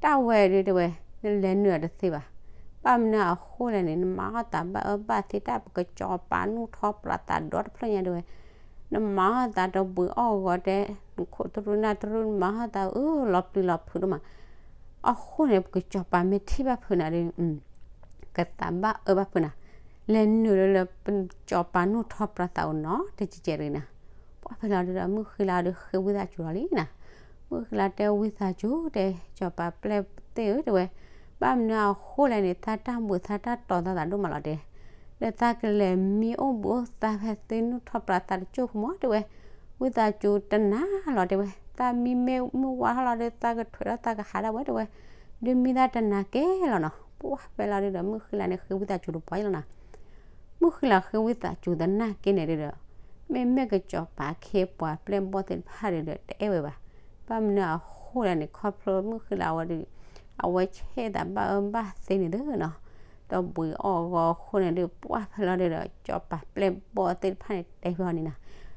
တၢ်ဝဲဒုးတဲဝဲ, နလဲၤနုာ်အီၤတသ့ဘၣ်. ဘၣ်မနုၤအဃိလဲၣ်န့ၣ် နမၤအီၣ်သးဘၣ်အၢဘၣ်သီ တၢ်ပကစီၤပၤနူၢ်ထီၣ်ပြးသးဒီတဖျၢၣ်ညါတဲဝဲ, နမၤအီၣ်သးတဘှံးအီၣ်ဂီၤတဲ, နခိၣ်တရူၢ်နၢ်တရူၢ် နမၤအီၣ်သးအၢလီၤပျံၤလီၤဖုးဒိၣ်မး. အဃိန့ၣ် ပကစီၤပၤမ့ၢ်ထံၣ်ဘၣ်ဖုးနၤဒီး ကသးဘၣ်အၢဘၣ်ဖုးနၤ, လဲၤနုာ်လၢလၢကစီၤပၤနူၢ်ထီၣ်ပြးသးအိၣ်နီတကဲးကဲးတဂ့ၤနၤ. ပှၢ်ဖဲလီၤဒုးဒီး မုၢ်ဃံလၤဒီးဃ့ဝံသးစူၤလီၤလံနၤ. မုၢ်ဃံလၤတဲဝံသးစူၤတဲ, ကစီၤပၤပျဲၢ်သ့ၣ်ဧၢတဲဝဲ, ဘၣ်မနုၤအဃိလဲၣ်န့ၣ် သးတၢ်ဘှံးသးတၢ်တီၤသးသးဒိၣ်မးလီၤတဲ ဒီးသးကလဲၤမံအိၣ်ဘှံးအိၣ်သါဖဲသုနူၢ်ထီၣ်ပြးသးတစိၢ်ဖိမးတဲဝဲ, ဝံသးစူၤတနၤလီၤတဲဝဲ, သးမံမ့ၢ်မုၢ်ဝါထီၣ်လီၤဒီး သးကထွဲးထီၣ်သးကဟးဒၣ်ဝဲတဲဝဲ, ဒုးမံသးတနၤကဲလီၤနီၤ. ပှၢ်ဖဲလီၤဒုးဒီး မုၢ်ဃံလၤန့ၣ်ဃ့ဝံသးစူၤတပှၢ်လီၤနၤ. မုၢ်ဃံလၤဃ့ဝံသးစူၤသနာ်က့န့ၣ်ဒုးဒီး မ့မ့ၢ်ကစီၤပၤအခ့အပှၤပျဲၢ်ဘီၣ်သ့ၣ်တဖၣ်ဒုးဒီး တအဲၣ်ဝဲဘၣ်. ဘၣ်မနုၤအဃိလဲၣ်န့ၣ် ခီဖျိမုၢ်ဃံလၤဝဲဒုး အဝဲဆဲးသးဘၣ်အၢဘၣ်သီန့ၣ်ဒုးနီၤ, ဒီးဘှံးအီၣ်ဂီၤအဃိန့ၣ်ဒုး ပှၢ်ဖဲလီၤဒုးဒီး ကစီၤပၤပျဲၢ်ဘီၣ်သ့ၣ်တဖၣ်န့ၣ် တဲဖဲအီၤန့ၣ်နီၤ,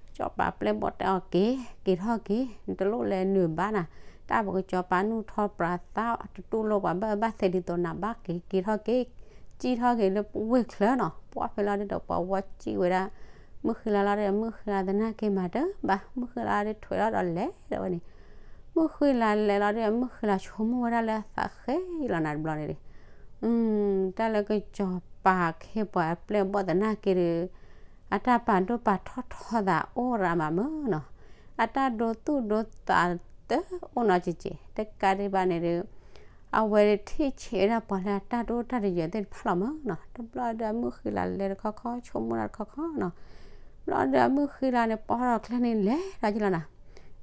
ကစီၤပၤပျဲၢ်ဘီၣ်တဲအီၤက့ၤ, က့ၤထီၣ်က့ၤ, နတလိၣ်လဲၤနုာ်ဘၣ်နၤ, တၢ်ပကစီၤပၤနူၢ်ထီၣ်ပြးသး တတူၢ်လိာ်ပှၤဘၣ်အၢဘၣ်သီဒ်သိးနၤဘၣ်က့ၤ, က့ၤထီၣ်က့ၤ, စံၣ်ထီၣ်က့ၤလၢဝ့ၢ်ချၢနီၤ. ပှၢ်ဖဲလီၤဒုးဒီး ပှၤဝီစံၣ်ဝဲဒၣ် မုၢ်ဃံလၤလီၤဒီး မုၢ်ဃံလၤသနာ်က့မၤတဘၣ်, မုၢ်ဃံလၤဒုးထွဲးထီၣ်ဒီးလဲၤဒီးဝဲန့ၣ်, မုၢ်ဃံလၤလဲၤလီၤဒီး မုၢ်ဃံလၤဆိကမိၣ်ဝဲဒၣ်လၢအသးဃ့လီၤနၤတဘျီန့ၣ်ဒုး, တၢ်လၢကစီၤပၤခ့ပှၤပျဲၢ်ဘီၣ်သနာ်က့ဒုး အတၢ်ပာ်ဒိၣ်ပာ်ထီၣ်ထီသးအိၣ်ရၤမးမၢ်နီၤ, အတၢ်ဒိသူၣ်ဒိသးတအိၣ်နီတကဲး, တကးဒံးဘၣ်န့ၣ်ဒုး အဝဲထံၣ်ဆံးဝဲဒၣ်ပှၤလၢအတၢ်ဒိတၢ်တယၢၤသ့ၣ်တဖၣ်လီၤမၢ်နီၤ. တဘျီဒီး မုၢ်ဃံလၤလဲၤတခီခီ ဆိကမိၣ်တၢ်တခီခီနီၤ. ဘျီဒီး မုၢ်ဃံလၤန့ၣ် ပိာ်ထီၣ်ကျဲန့ၣ် လဲၤဒီးက့ၤလီၤနၤ,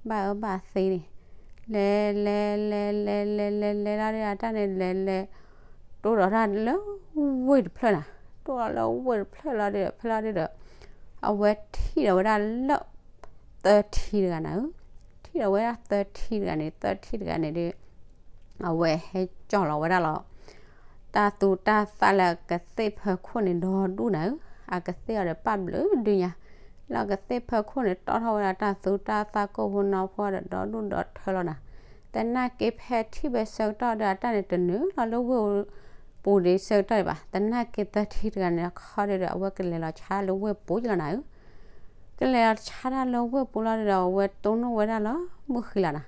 ဘၣ်အၢဘၣ်သီန့ၣ်, လဲၤလဲၤလဲၤလဲၤလဲၤလဲၤလဲၤလီၤဒီး အတၢ်န့ၣ် လဲၤလဲၤ တိၢ်ဒီးတၢ်လၢဝ့ၢ်တဖျၢၣ်နၤ, တိၢ်ဒီးလၢဝ့ၢ်တဖျၢၣ်လီၤဒီး ဖဲလီၤဒုးဒီး အဝဲထံၣ်ဒီးဝဲဒၣ်လၢ သၢထံတဂၤနၤဧၢ, ထံၣ်ဒီးဝဲဒၣ်သၢထံတဂၤန့ၣ်, သၢထံတဂၤန့ၣ်ဒုး အဝဲဟဲကၠီၣ်လီၤဝဲဒၣ်လီၤ တၢ်သူတၢ်သၣ်လၢအကသ့ၣ်ဖၢခိၣ်န့ၣ် ဒီဒူၣ်နၤဧၢ, အကသ့ၣ်အီၤဒီးပၣ်ဘျုးဒုညါ, လၢအကသ့ၣ်ဖၢခိၣ်န့ၣ် တီၣ်ထီၣ်ဝဲဒၣ်တၢ်သူတၢ်သၣ် ကိၣ်ဖိနီၣ်ဖိဒီး ဒီဒူၣ်ဒီထၢလီၤနၤ. သနာ်က့ဖဲထံၣ်ဝဲဆၢကတီၢ်ဒီး အတၢ်န့ၣ်တနုာ်လီၤလၢဝ့ၢ်ပူၤဒံးဆၢကတီၢ်ဒံးဘၣ်. သနာ်က့သၢထံတဂၤန့ၣ် အခီဒုးဒီး အဝဲကလဲၤလီၤဆါလၢဝ့ၢ်ပူၤက့ၤလီၤနၤဧၢ. ကလဲၤလီၤဆါတၢ်လၢဝ့ၢ်ပူၤလီၤဒုးဒီး အဝဲတိၢ်နီၣ်ဝဲဒၣ်လၢမုၢ်ဃံလၤနၤ.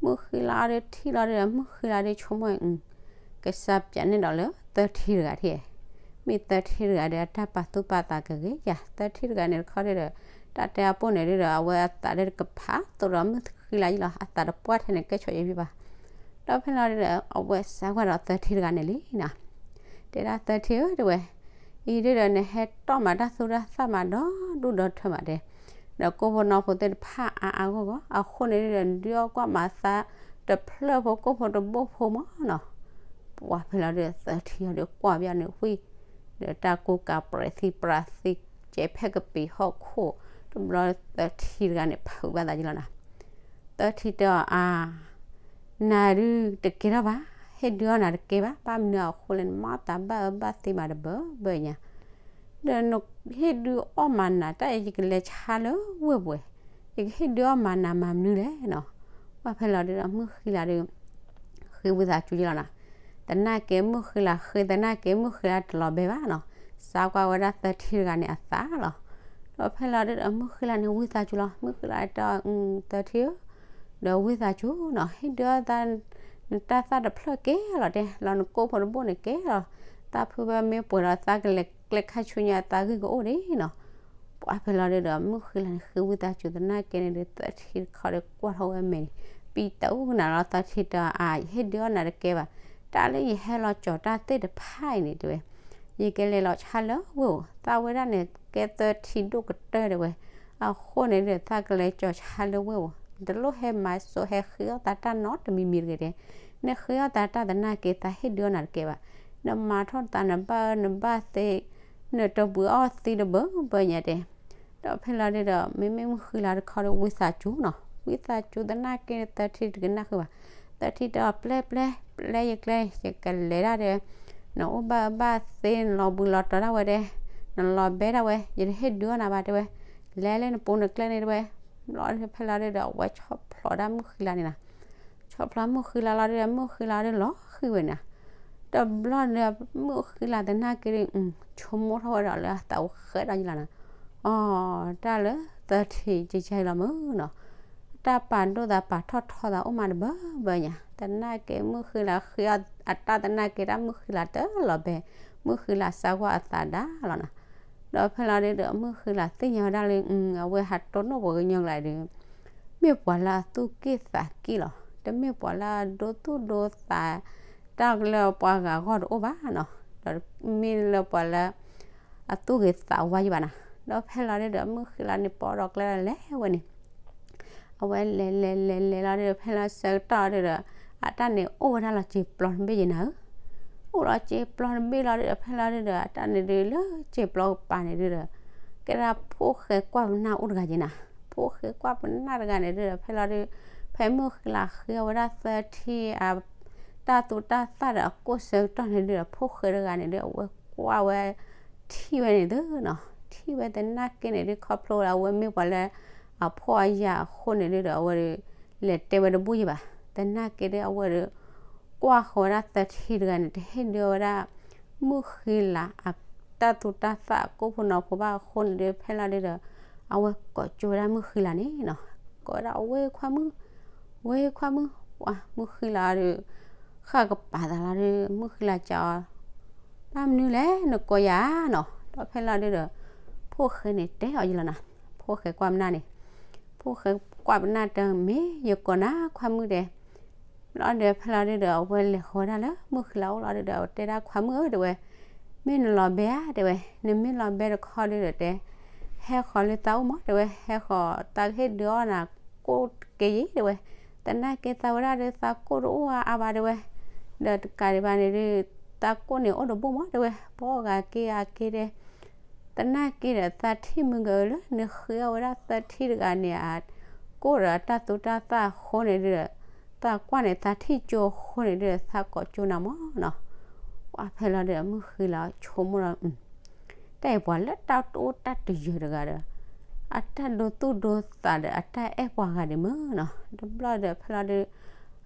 မုၢ်ဃံလၤအီၤဒီးထံၣ်လီၤဒုးဒီး မုၢ်ဃံလၤဒီးဆိကမိၣ်အံၤ ကစၢ်ပျးန့ၢ်ဒီးလၢသၢထံတဂၤထံၣ်, မ့ၢ်သၢထံတဂၤဒီး အတၢ်ပာ်သူၣ်ပာ်သးကဂ့ၤယၤ, သၢထံတဂၤန့ၣ်တခီဒုးဒီး တၢ်တဲအပိၢ်န့ၣ်ဒုးဒီး အဝဲအသးဒီးကဖးသိးဒီးမုၢ်ဃံလၤယံလီၤ, အသးတပှၢ်ထဲန့ၣ် ကဲဆိးယံဘံဘၣ်. ဒီးဖဲလီၤဒုးဒီး အဝဲစံးကွၢ်ဒီးသၢထံတဂၤန့ၣ်လံနၤ, တဲဒၣ်သၢထံဧၢ တဲဝဲ, အံၤဒုးဒီးနဟဲတီၣ်မးတၢ်သူတၢ်သၣ်မးဒီဒူၣ်ဒီထၢမးတဲ, ဒီးကိၣ်ဖိနီၣ်ဖိသ့ၣ်တဖၣ်အါအါဂီၢ်ဂီၢ်, အဃိန့ၣ်ဒုးဒီး ဒုးအီၣ်ကွၢ်မၤသးတဖျၢၣ်ဖိ ကိၣ်ဖိတဘိဖိမးနီၤ. ပှၢ်ဖဲလီၤဒုးသၢထံအီၤဒီးကွၢ်ဘၣ်န့ၣ်ဝံၤ, ဒီးတၢ်ကိၢ်ကးပြဲးသံပြးသံ ကဲးဖဲကပံာ်ဟီၣ်ခိၣ်, တဘျီသၢထံတဂၤန့ၣ် ဖုးဘၣ်သးယံလီၤနၤ. သၢထံတဲအီၤအါ, နၤဒုးတကဲထီၣ်ဘၣ်, ဟ့ၣ်ဒုးအီၣ်နၤတကဲဘၣ်, ဘၣ်မနုၤအဃိလဲၣ်န့ၣ် မၤသးဘၣ်အၢဘၣ်သီမးတဘၢဘၢညါ, ဒီးနဟ့ၣ်ဒုးအီၣ်မးနၤ တၢ်အံၤယကလဲၤဆါလၢဝ့ၢ်ပူၤ, ယကဟ့ၣ်ဒုးအီၣ်မးနၤမၤမနုၤလဲၣ်နီၤ. ပှၢ်ဖဲလီၤဒုးဒီးမုၢ်ဃံလၤဒီး ဃ့ဝံသးစူၤယံလီၤနၤ. သနာ်က့မုၢ်ဃံလၤဃ့ သနာ်က့မုၢ်ဃံလၤတလီၤဘဲဘၣ်နီၤ, စါကွၢ်ဝဲဒၣ်သၢထံတဂၤန့ၣ်အသးလီၤ. ဒီးဖဲလီၤဒုးဒီးမုၢ်ဃံလၤန့ၣ်ဝံသးစူၤလီၤ, မုၢ်ဃံလၤတဲအီၤ သၢထံဧၢ, ဒီးဝံသးစူၤနီၤ, ဟ့ၣ်ဒုးအီၣ်သး နတၢ်သၣ်တဖျၢၣ်ကဲလီၤတဲ, လီၤနကိၣ်ဖိတဘိၣ်န့ၣ်ကဲလီၤ, သၣ်ဖုဘၣ်မ့ၢ်ပှဲၤဒီးသးကလဲၤကျဲခါဆူညါသးဂ့ၢ်ကအိၣ်ဒံးနီၤ. ပှၤဖဲလီၤဒုဒီး မုၢ်ဃံလၤန့ၣ် ဃ့ဝံသးစူၤသနာ်က့န့ၣ်ဒီး သၢထံတခီဒီးကွၢ်ထီၣ်ဝဲအမဲာ်န့ၣ်, ပံတအူကနၤလီၤသၢထံတၢ်အါ, ယဟ့ၣ်ဒုးအီၣ်နၤတကဲဘၣ်, တၢ်လၢယဟဲလီၤကၠီၤတၢ်သ့ၣ်တဖၣ်အံၤန့ၣ်တဲဝဲ, ယကလဲၤလီၤဆါလၢဝ့ၢ်ဧိၤ, သးဝဲဒၣ်န့ၣ် ကဲသၢထံဒိၣ်ကတၢၢ်တဲဝဲ, အဃိန့ၣ်ဒီး သးကလဲၤကၠီၤဆါလၢဝ့ၢ်ဧိၤ, တလိၣ်ဟဲမၤစိဟဲဃ့အီၣ်သးတၢ်နီတမံၤမံၤတဂ့ၤတဲ, နဃ့အီၣ်သးတၢ်သနာ်က့ သးဟ့ၣ်ဒုးအီၣ်နၤတကဲဘၣ်, နမၤထီၣ်သးနဘၣ်အၢနဘၣ်သီ, နတဘှံးအီၣ်သံတဘၢဘၢညါတဲ ဒီးဖဲလီၤဒုဒီး မ့မ့ၢ်မုၢ်ဃံလၤတခီဒီး ဝံသးစူၤနီၤ, ဝံသးစူၤသနာ်က့ သၢထံတကနၣ်ဃုာ်ဘၣ်, သၢထံတဲအီၤ ပျဲပျဲ, ပျဲယကျဲ ယကလဲၤဒၣ်တဲဝဲ, နအိၣ်ဘၣ်အၢဘၣ်သီ နလီၤဘှံးလီၤတီၤဒၣ်ဝဲတဲ, နလီၤဘဲဒၣ်ဝဲ ယတဟ့ၣ်ဒုးအီၣ်နၤဘၣ်တဲဝဲ, လဲၤလၢနပူၤနကျဲန့ၣ်တဲဝဲ, ဘျီဖဲလီၤဒုဒီး အဝဲဆီၣ်ဖျိးဒၣ်မုၢ်ဃံလၤန့ၣ်နီၤ ဆီၣ်ဖျိးမုၢ်ဃံလၤလီၤဒုဒီး မုၢ်ဃံလၤဒုလီၤဃံဝဲန့ၣ်, တဘျီဒီး မုၢ်ဃံလၤသနာ်က့ဒီး ဆိကမိၣ်ထီၣ်ဝဲဒီးလၢအသးအိၣ်ဃဲဒီးယလီၤနီၤ, အီ တၢ်လၢသၢထံကကဲလီၤမုၢ်နီၤ, တၢ်ပာ်ဒိၣ်သးပာ်ထီၣ်ထီသးအိၣ်မးတဘၢဘၢညါ, သနာ်က့မုၢ်ဃံလၤဃ့အီၣ်အတၢ်သနာ်က့ တၢ်မုၢ်ဃံလၤတလီၤဘဲ, မုၢ်ဃံလၤစါကွၢ်အသးဒါလီၤနီၤ, ဒီးဖဲလီၤဒုဒီး မုၢ်ဃံလၤသ့ၣ်ညါဝဲဒၣ်လၢ အဝဲဟးတိၢ်နီၣ်ပှၤကညီကျါဒီး မ့ၢ်ပှၤလၢအသူၣ်က့ၣ်သးက့ၣ်လီၤ, တမ့ၢ်ပှၤလၢအဒိသူၣ်ဒိသး တၢ်လၢပှၤဂၤအဂီၢ်တအိၣ်ဘၣ်နီၤ, ဒီးမ့ၢ်လၢပှၤလၢ အသူၣ်ဂ့ၤသးဝါယံၤဘၣ်နီၤ, ဒီးဖဲလီၤဒုဒီး မုၢ်ဃံလၤန့ၣ်ပိာ်ဒီးကျဲဒီးလဲၤဝဲန့ၣ်, အဝဲလဲၤလဲၤလဲၤလဲၤလီၤဒုဒီး ဖဲလီၤဆၢကတီၢ်ဒုဒီး အတၢ်န့ၣ်အိၣ်ဝဲဒၣ်လီၤစ့ၤပျီတဘ့ၣ်ယံၤနၤဧၢ, အိၣ်လီၤစ့ၤပျီတဘ့ၣ်လီၤဒုဒီး ဖဲလီၤဒုဒီး အတၢ်န့ၣ်ဒုလၢစ့ၤပျီကပၤန့ၣ်ဒုဒီး ကဲဒၣ်ဖိၣ်ဃဲကွၢ်ပနၢ်အိၣ်တဂၤယံၤနၤ, ဖိၣ်ဃဲကွၢ်ပနၢ်တဂၤန့ၣ်ဒုဒီး ဖဲလီၤဒု ဖဲမုၢ်ဃံလၤဃ့အီၣ်ဝဲဒၣ်သၢထံအ တၢ်သူတၢ်သၣ်ဒီးအကိၣ်ဆၢကတီၢ်န့ၣ်ဒုဒီး ဖိၣ်ဃဲတဂၤန့ၣ်ဒု အဝဲကွၢ်ဝဲ ထံၣ်ဝဲန့ၣ်သုနီၤ, ထံၣ်ဝဲသနာ်က့န့ၣ်ဒု ခီဖျိလၢအဝဲမ့ၢ်ပှၤလၢ အဖှီၣ်အယာ်အဃိန့ၣ်ဒုဒီး အဝဲဒု လဲၤတဲဝဲတဘူၣ်ယံၤဘၣ်, သနာ်က့ဒု အဝဲဒု ကွၢ်ဃီၤဝဲဒၣ်သၢထံတဂၤန့ၣ် တဟ့ၣ်ဒုးဝဲဒၣ် မုၢ်ဃံလၤအတၢ်သူတၢ်သၣ်အကိၣ်ဖိနီၤဖိဘၣ်အဃိန့ၣ်ဒု ဖဲလီၤဒုဒီး အဝဲကိးကၠိဝဲဒၣ်မုၢ်ဃံလၤန့ၣ်နီၤ, ကိးဝဲဒၣ် ဝ့ၢ်ခွါမုၣ်, ဝ့ၢ်ခွါမုၣ်, ပှၤမုၢ်ဃံလၤဒု ဃၣ်ကပၤသးလီၤဒု မုၢ်ဃံလၤစံးအီၤ ဘၣ်မနုၤလဲၣ် နကိးယၤနီၤ, ဒီးဖဲလီၤဒုဒီး ဖိၣ်ဃဲန့ၣ်တဲအီၤယံၤလီၤနီၤ, ဖိၣ်ဃဲကွၢ်ပနၢ်န့ၣ်, ဖိၣ်ဃဲကွၢ်ပနၢ်တဲ မ့ၢ်ယကိးနၤခွါမုၣ်တဲ ဘျီဒီးဖဲလီၤဒုဒီး အဝဲလဲၤဃီၤဝဲဒၣ်လၢမုၢ်ဃံလၤအိၣ်လီၤဒုဒီး အဝဲတဲဒၣ်ခွါမုၣ်ဧၢတဲဝဲ, မ့ၢ်နလီၤဘဲဧါတဲဝဲ, နမ့ၢ်လီၤဘဲတခီဒုဒီးတဲ ဟဲဃီၤလၢသးအိၣ်မးတဲဝဲ, ဟဲဃီၤသးကဟ့ၣ်ဒုးအီၣ်နၤကိၣ်တက့ၢ်ယံၤတဲဝဲ, သနာ်က့သးဝဲဒၣ်ဒုသးကိၣ်တအိၣ်အါဘၣ်တဲဝဲ, ဒီးတကးဒံးဘၣ်န့ၣ်ဒု သးကိၣ်န့ၣ်အိၣ်တဘိၣ်မးတဲဝဲ, ပှၤဂၤက့ၤဂၤက့ၤတဲ သနာ်က့ဒီး သးထံၣ်မုၢ်ကလၢ နဃ့အီၣ်ဝဲဒၣ်သၢထံတဂၤန့ၣ် အကိၣ်ဒီးအတၢ်သူတၢ်သၣ်အဃိန့ၣ်ဒုဒီး သးကွၢ်န့ၣ် သးထံၣ်ကၠိအဃိန့ၣ်ဒုဒီး သးကိးကၠိနၤမးနီၤ. ပှၤဖဲလီၤဒုဒီး မုၢ်ဃံလၤဆိကမိၣ်ဒီး တၢ်အံၤပှၤလၢတၢ်တအိၣ်တၢ်တယၢၤတဂၤဒီး အတၢ်ဒိသူၣ်ဒိသးဒီး အတၢ်အဲၣ်ပှၤဂၤဒံးမးနီၤ. တဘျီဒီးဖဲလီၤဒု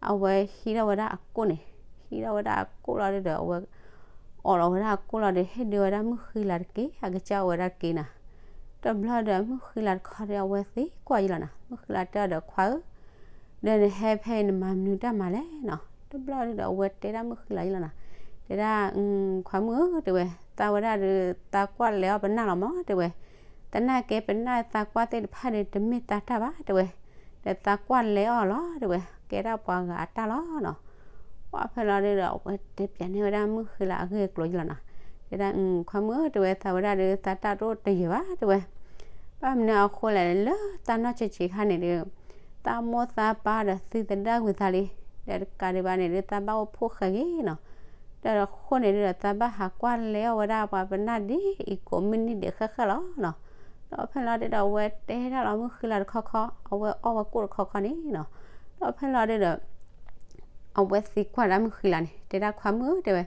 အဝဲဟံးထီၣ်ဝဲဒၣ်အကိၣ်န့ၣ်, ဟံးထီၣ်ဝဲဒၣ်အကိၣ်လီၤဒုဒီး အဝဲ အီၣ်လီၤဝဲဒၣ်အကိၣ်လီၤဒီး ဟ့ၣ်ဒုးဝဲဒၣ်မုၢ်ဃံလၤတက့ၢ်, အကစၢ်အိၣ်ဝဲဒၣ်တက့ၢ်နီၤ. တဘျီဒီး မုၢ်ဃံလၤတခီဒီး အဝဲသံကွၢ်ယံၤလီၤနီၤ. မုၢ်ဃံလၤတဲအီၤဒီး ခွါဧၢ, ဒီးနဟဲဖဲအံၤနမၤမနုၤတၢ်မၤလဲၣ်နီၤ. တဘျီဒုဒီး အဝဲတဲဒၣ်မုၢ်ဃံလၤယံၤလီၤနီၤ. တဲဒၣ် ခွါမုၣ်ဧၢ တဲဝဲ, သးဝဲဒၣ်ဒီး သးကွၢ်လဲၤအီၣ်ပနၢ်လီၤမး တဲဝဲ. သနာ်က့ပနၢ်သးကွၢ်သ့ၣ်တဖၣ်ဒီး တမ့ၢ်သးတၢ်ဘၣ် တဲဝဲ. ဒီးသးကွၢ်လဲၤအီၣ်လီၤ တဲဝဲ, ကဲဒၣ်ပှၤဂၤအတၢ်လီၤနီၤ. ပှၤဖဲလီၤဒုဒီး အဝဲတဲပျးန့ၢ်ဝဲဒၣ်မုၢ်ဃံလၤအဂ့ၢ်အကျိၤယံၤလီၤနီၤ. တဲဒၣ် ခွါမုၣ်ဧၢ တဲဝဲ, သးဝဲဒၣ်ဒီး သးတၢ်တအိၣ်တယၢၤဘၣ် တဲဝဲ. ဘၣ်မနုၤအဃိလဲၣ် လၢတၢ်နီၢ်ဆံးဆံးခါန့ၣ်ဒီး သးမိၢ်သးပၢ်ဒီးသံသဒၣ်ကွံာ်သးလံ. ဒီးတကးဒံးဘၣ်န့ၣ်ဒီး သးဘၣ်အိၣ်ဖှိၣ်ဃဲဂ့ၤနီၤ. ဒီးအဃိန့ၣ်ဒုဒီး သးဘၣ်ဟးကွၢ်လဲၤအီၣ်ဝဲဒၣ်ပှၤပနၢ်ဒ်အံၤကိးမုၢ်နံၤဒဲးဃၣ်ဃၣ်လီၤနီၤ. ဒီးဖဲလီၤဒုဒီး အဝဲတဲဒၣ်လီၤမုၢ်ဃံလၤတခီခီ, အဝဲအီၣ်ဝဲကိၣ်တခီခီန့ၣ်နီၤ. ဒီးဖဲလီၤဒုဒီး အဝဲသံကွၢ်ဒၣ်မုၢ်ဃံလၤန့ၣ် တဲဒၣ် ခွါမုၣ်ဧၢ တဲဝဲ,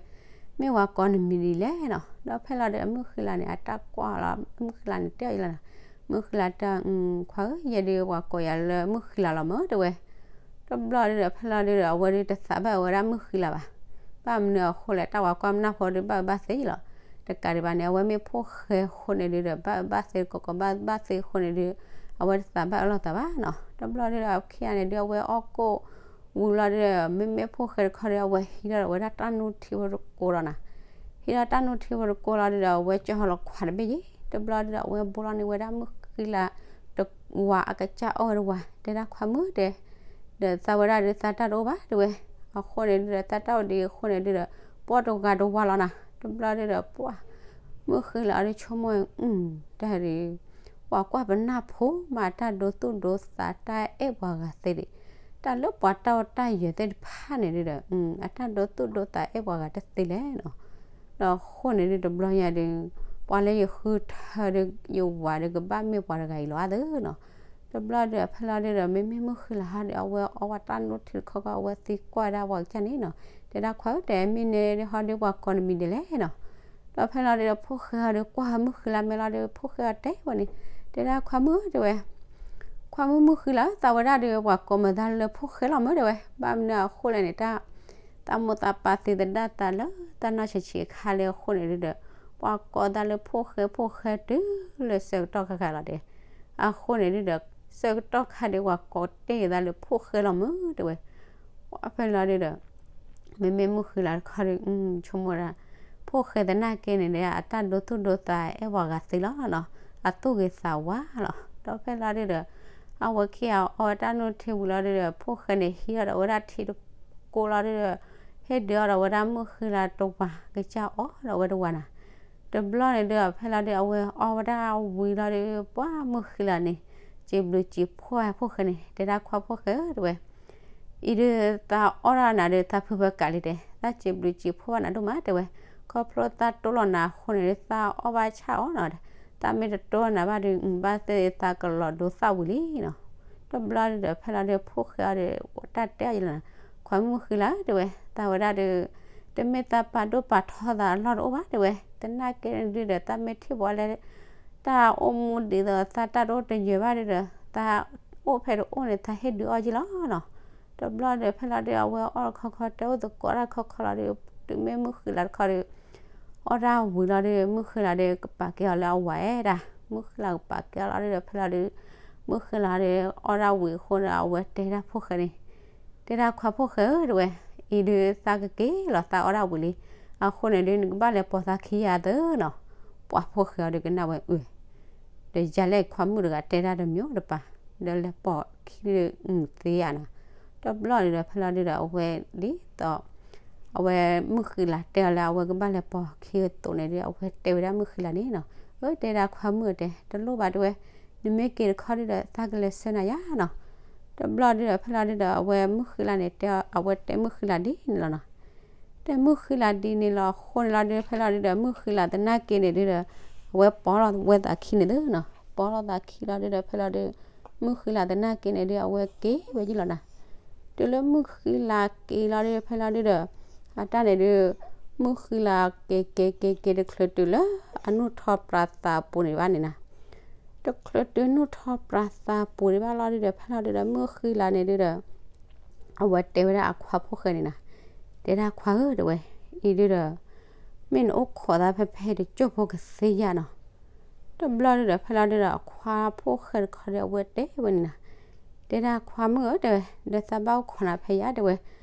မ့ၢ်ဝၤကိးနမံၤဒ်လဲၣ်နီၤ. ဒီးဖဲလီၤဒုဒီး မုၢ်ဃံလၤန့ၣ် အတၢ်ကွၢ်လီၤ, မုၢ်ဃံလၤန့ၣ်တဲအီၤယံၤလီၤနီၤ. မုၢ်ဃံလၤတဲ ခွါဧၢ, ယဲဒုးပှၤကိးယၤလၢမုၢ်ဃံလၤလီၤမး တဲဝဲ. တဘျီဒုဒီး ဖဲလီၤဒုဒီး အဝဲဒုးတသးဘၣ်အၢဝဲဒၣ်မုၢ်ဃံလၤဘၣ်. ဘၣ်မနုၤအဃိလဲၣ် တၢ်ဝၤကွၢ်ပနၢ်ဖိဒုးဘၣ်အၢဘၣ်သီလီၤ. တကးဒံးဘၣ်န့ၣ် အဝဲမ့ၢ်ဖှိၣ်ဃဲအဃိန့ၣ်ဒုဒီး ဘၣ်အၢဘၣ်သီကိးကိးဘၣ်ဘၣ်သီအဃိန့ၣ်ဒု အဝဲတသးဘၣ်အၢလိာ်သးဘၣ်နီၤ. တဘျီဒုဒီး အခံဂၤန့ၣ်ဒု အဝဲအီၣ်ကိၣ် ဝံၤလီၤဒုဒီး မ့မ့ၢ်ဖိၣ်ဃဲတခီဒီး အဝဲဟံးထီၣ်ဒီးဝဲဒၣ်တၢ်နူၢ်ထံဖိတကိးလီၤနီၤ. ဟံးထီၣ်တၢ်နူၢ်ထံဖိတကိးလီၤဒုဒီး အဝဲကၠီၣ်ဟီလီၤခွးတဘ့ၣ်ယဲၢ် တဘျီဒုဒီး အဝဲဘိလီၤန့ၢ်ဝဲဒၣ်မုၣ်ဃံလၤတဝၤ အကစၢ်အီၣ်ဝဲတဝၤ တဲဒၣ်ခွါမုၣ်တဲ ဒီးသးဝဲဒၣ်ဒုးသးတၢ်တအိၣ်ဘၣ်တဲဝဲ. အဃိန့ၣ်ဒုဒီး သးတၢ်အိၣ်ဒံးအဃိန့ၣ်ဒုဒီး ပှၢ်တဂၤတဝၤလီၤနီၤ. တဘျီဒုဒီး ပှၢ်မုၣ်ဃံလၤအီၤဒုးဆိကမိၣ် တၢ်ဒုး ပှၤကွၢ်ပနၢ်ဖိမး တၢ်ဒိသူၣ်ဒိသး တၢ်အဲၣ်ပှၤဂၤသ့ဒံး, တၢ်လၢပှၤတၢ်အိၣ်တၢ်ယၢၤသ့ၣ်တဖၣ်န့ၣ်ဒုဒီး အတၢ်ဒိသူၣ်ဒိသးအဲၣ်ပှၤဂၤတသ့လဲၣ်နီၤ. ဒီးအဃိန့ၣ်ဒု တဘျီညါဒု ပှၤလၢယဃုထၢဒု ယဝၤဒု ကဘၣ်မ့ၢ်ပှၤတဂၤအံၤလီၤအါသၢနီၤ. တဘျီဒု ဖဲလီၤဒုဒီး မ့မ့ၢ်မုၣ်ဃံလၤဟီဒု အဝဲအီဝဲတၢ်နူၢ်ထံတခီခီ အဝဲသံကွၢ်ဝဲဒၣ်ပှၤကစၢ်န့ၣ်နီၤ. တဲဒၣ်ခွါဧၢ တဲမ့ၢ်နဲဒုဟီဒုပှၤကိးနမံၤဒ်လဲၣ်နီၤ. ဒီးဖဲလီၤဒုဒီး ဖိၣ်ဃဲဟီဒုကွၢ်မုၣ်ဃံလၤမဲာ်လီၤဒု ဖိၣ်ဃဲအီၤတဲဝဲန့ၣ် တဲဒၣ်ခွါမုၣ်ဧၢ တဲဝဲ ခွါမုၣ်မုၣ်ဃံလၤဧၢ သးဝဲဒၣ်ဒု ပှၤကိးမတၤလၢဖိၣ်ဃဲလီၤမၢ်တဲဝဲ, ဘၣ်မနုၤအဃိလဲၣ်န့ၣ် တၢ် သးမိၢ်သးပၢ်သံသဒၣ်သးလၢတၢ်နီၢ်ဆံးဆံးအခါလၢအဃိန့ၣ်ဒုဒီး ပှၤကိးသးလၢဖိၣ်ဃဲဖိၣ်ဃဲတုၤလၢဆၢကတီၢ်ခဲခါလီၤတဲ. အဃိန့ၣ်ဒုဒီး ဆၢကတီၢ်ခါဒု ပှၤကိးတ့ၢ်သးလၢဖိၣ်ဃဲလီၤမၢ်တဲဝဲ. ပှၢ်ဖဲလီၤဒုဒီး မ့မ့ၢ်မုၣ်ဃံလၤတခီဒု ဆိကမိၣ်ဒၣ် ဖိၣ်ဃဲသနာ်က့န့ၣ်ဒီး အတၢ်ဒိသူၣ်ဒိသးအဲၣ်ပှၤဂၤသ့လီၤနီၤ, အသူၣ်ဂ့ၤသးဝါလီၤ. ဒီးဖဲလီၤဒုဒီး အဝဲခံဂၤအီဝဲတၢ်နူၢ်ထံဝံၤလီၤဒုဒီး ဖိၣ်ဃဲန့ၣ် ဟံးထီၣ်ဒီးဝဲဒၣ်ထံတကိးလီၤဒုဒီး ဟ့ၣ်ဒုးအီၣ်ဒီးဝဲဒၣ်မုၣ်ဃံလၤတဝၤ ကစၢ်အီၣ်ဒီးဝဲတဝၤနီၤ. တဘျီန့ၣ်ဒုဒီး ဖဲလီၤဒု အဝဲအီဝဲဒၣ်ဝံၤလီၤဒု ပှၢ်မုၣ်ဃံလၤန့ၣ် စံးဘျုးစံးဖှိၣ်ဖိၣ်ဃဲန့ၣ် တဲဒၣ်ခွါဖိၣ်ဃဲဧၢ တဲဝဲ အံၤဒုးသးအီၣ်ဒၣ်နၤဒုး သးဖုဖၢကးလံတဲ, သးစံးဘျုးစံးဖှိၣ်ဘၣ်နၤဒိၣ်မးတဲဝဲ, ခီဖျိသးတိၢ်လီၤနၤအဃိန့ၣ်ဒုး သးအီၣ်ဘၣ်ဆၣ်အီၤနီၤ, သးမ့ၢ်တတိၢ်လီၤနၤဘၣ်ဒုး ဘၣ်သ့ၣ်သးကလီၤဒိသၣ်ဝံၤလံနီၤ. တဘျီဒုဒီး ဖဲလီၤဒုးဖိၣ်ဃဲအီၤဒုး တၢ်တဲအီၤယလီၤနီၤ, ခွါမုၣ်ဃံလၤဧၢ တဲဝဲ, သးဝဲဒၣ်ဒုး တမ့ၢ်သးပာ်ဒိၣ်ပာ်ထီသးအလီၢ်တအိၣ်ဘၣ်တဲဝဲ, သနာ်က့ဒုဒီး သးမ့ၢ်ထံၣ်ပှၤလၢ တၢ်အိၣ်မူဒ်သိးသးတၢ်တအိၣ်တယၢၤဘၣ်ဒုဒီး သးအိၣ်ဖဲတအိၣ်န့ၣ် သးဟ့ၣ်ဒုးအီၣ်ယလီၤနီၤ. တဘျီဒုး ဖဲလီၤဒုး အဝဲအီၣ်တခီခီ တဲအိၣ်သကိးတၢ်တခီခီလီၤဒုး တုၤမ့ၢ်မုၣ်ဃံလၤတခီဒုး အီၣ်တၢ်ဝံၤလီၤဒုး မုၣ်ဃံလၤဒုး ကပာ်ကဲအီၤလၢအဝၤအဲၣ်ဒၣ်, မုၣ်ဃံလၤကပာ်ကဲအီၤလီၤဒုဒီး ဖဲလီၤဒုး မုၣ်ဃံလၤဒုး အီၣ်တၢ်ဝံၤအဃိန့ၣ် အဝဲတဲဒၣ်ဖိၣ်ဃဲန့ၣ် တဲဒၣ်ခွါဖိၣ်ဃဲဧၢ တဲဝဲ, အံၤဒုးသးကက့ၤလီၤ သးအီၣ်ဒၣ်ဝံၤလံ, အဃိန့ၣ်ဒုး နကဘၣ်လဲၤပိာ်သးခံယၤသၢနီၤ. ပှၤဖိၣ်ဃဲအီၤဒုးကနၣ်ဝဲအုး, ဒီးယၤလဲၣ်ခွါမုၣ်တဂၤတဲဒၣ်တမံၤတပၤ, ဒီးလဲၤပိာ်ခံဒုးသ့ယၤနီၤ. တဘျီဒုးဒီး ဖဲလီၤဒုးဒီး အဝဲဒ်သိး အဝဲမုၣ်ဃံလၤတဲအီၤလၢအဝဲကဘၣ်လဲၤပိာ်ခံအသိးန့ၣ်ဒုး အဝဲတဲဝဲဒၣ်မုၣ်ဃံလၤန့ၣ်နီၤ, အၢ တဲဒၣ်ခွါမုၣ်တဲ တလိၣ်ဘၣ်တဲဝဲ, နမ့ၢ်က့ၤတခီဒုးဒီး သးကလဲၤဆှၢနၤယၤနီၤ. တဘျီဒုးဒီး ဖဲလီၤဒုးဒီး အဝဲမုၣ်ဃံလၤန့ၣ် တဲအဝဲတဲမုၣ်ဃံလၤဒ်န့ၣ်လီၤနီၤ. တဲမုၣ်ဃံလၤဒ်န့ၣ်လီၤအဃိန့ၣ်လီၤဒုး ဖဲလီၤဒုးဒီး မုၣ်ဃံလၤသနာ်က့န့ၣ်ဒုးဒီး အဝဲပိာ်လီၤဝဲသးခံန့ၣ်သုနီၤ, ပိာ်လီၤသးခံလီၤဒုးဒီး ဖဲလီၤဒုး မုၣ်ဃံလၤသနာ်က့န့ၣ်ဒုး အဝဲက့ၤဝဲယံလီၤနီၤ. တုၤလၢမုၣ်ဃံလၤက့ၤလီၤဒုး ဖဲလီၤဒုးဒီး အတၢ်န့ၣ်ဒုး မုၣ်ဃံလၤက့ၤက့ၤက့ၤက့ၤတချုးတုၤလၢ အနူၢ်ထီၣ်ပြးသးပူၤန့ၣ်ဘၣ်န့ၣ်နီၤ. တချုးတုၤနူၢ်ထီၣ်ပြးသးပူၤန့ၣ်ဘၣ်လီၤဒုးဒီး ဖဲလီၤဒုးဒီး မုၣ်ဃံလၤန့ၣ်ဒုးဒီး အဝဲတဲဝဲဒၣ်အခွါဖိၣ်ဃဲန့ၣ်နီၤ, တဲဒၣ်ခွါဧၢ တဲဝဲ, အံၤဒုးဒီး မ့ၢ်နအိၣ်ခိးသးဖဲဖဲတကၠိၢ်ဖိကသ့ယၤနီၤ. တဘျီဒုးဒီး ဖဲလီၤဒုးဒီး အခွါဖိၣ်ဃဲတခီဒီး အဝဲတဲဝဲန့ၣ်နီၤ, တဲဒၣ်ခွါမုၣ်ဧၢ တဲဝဲ, ဒီးသးဘၣ်အိၣ်ခိးနၤဖဲယၤတဲဝဲ,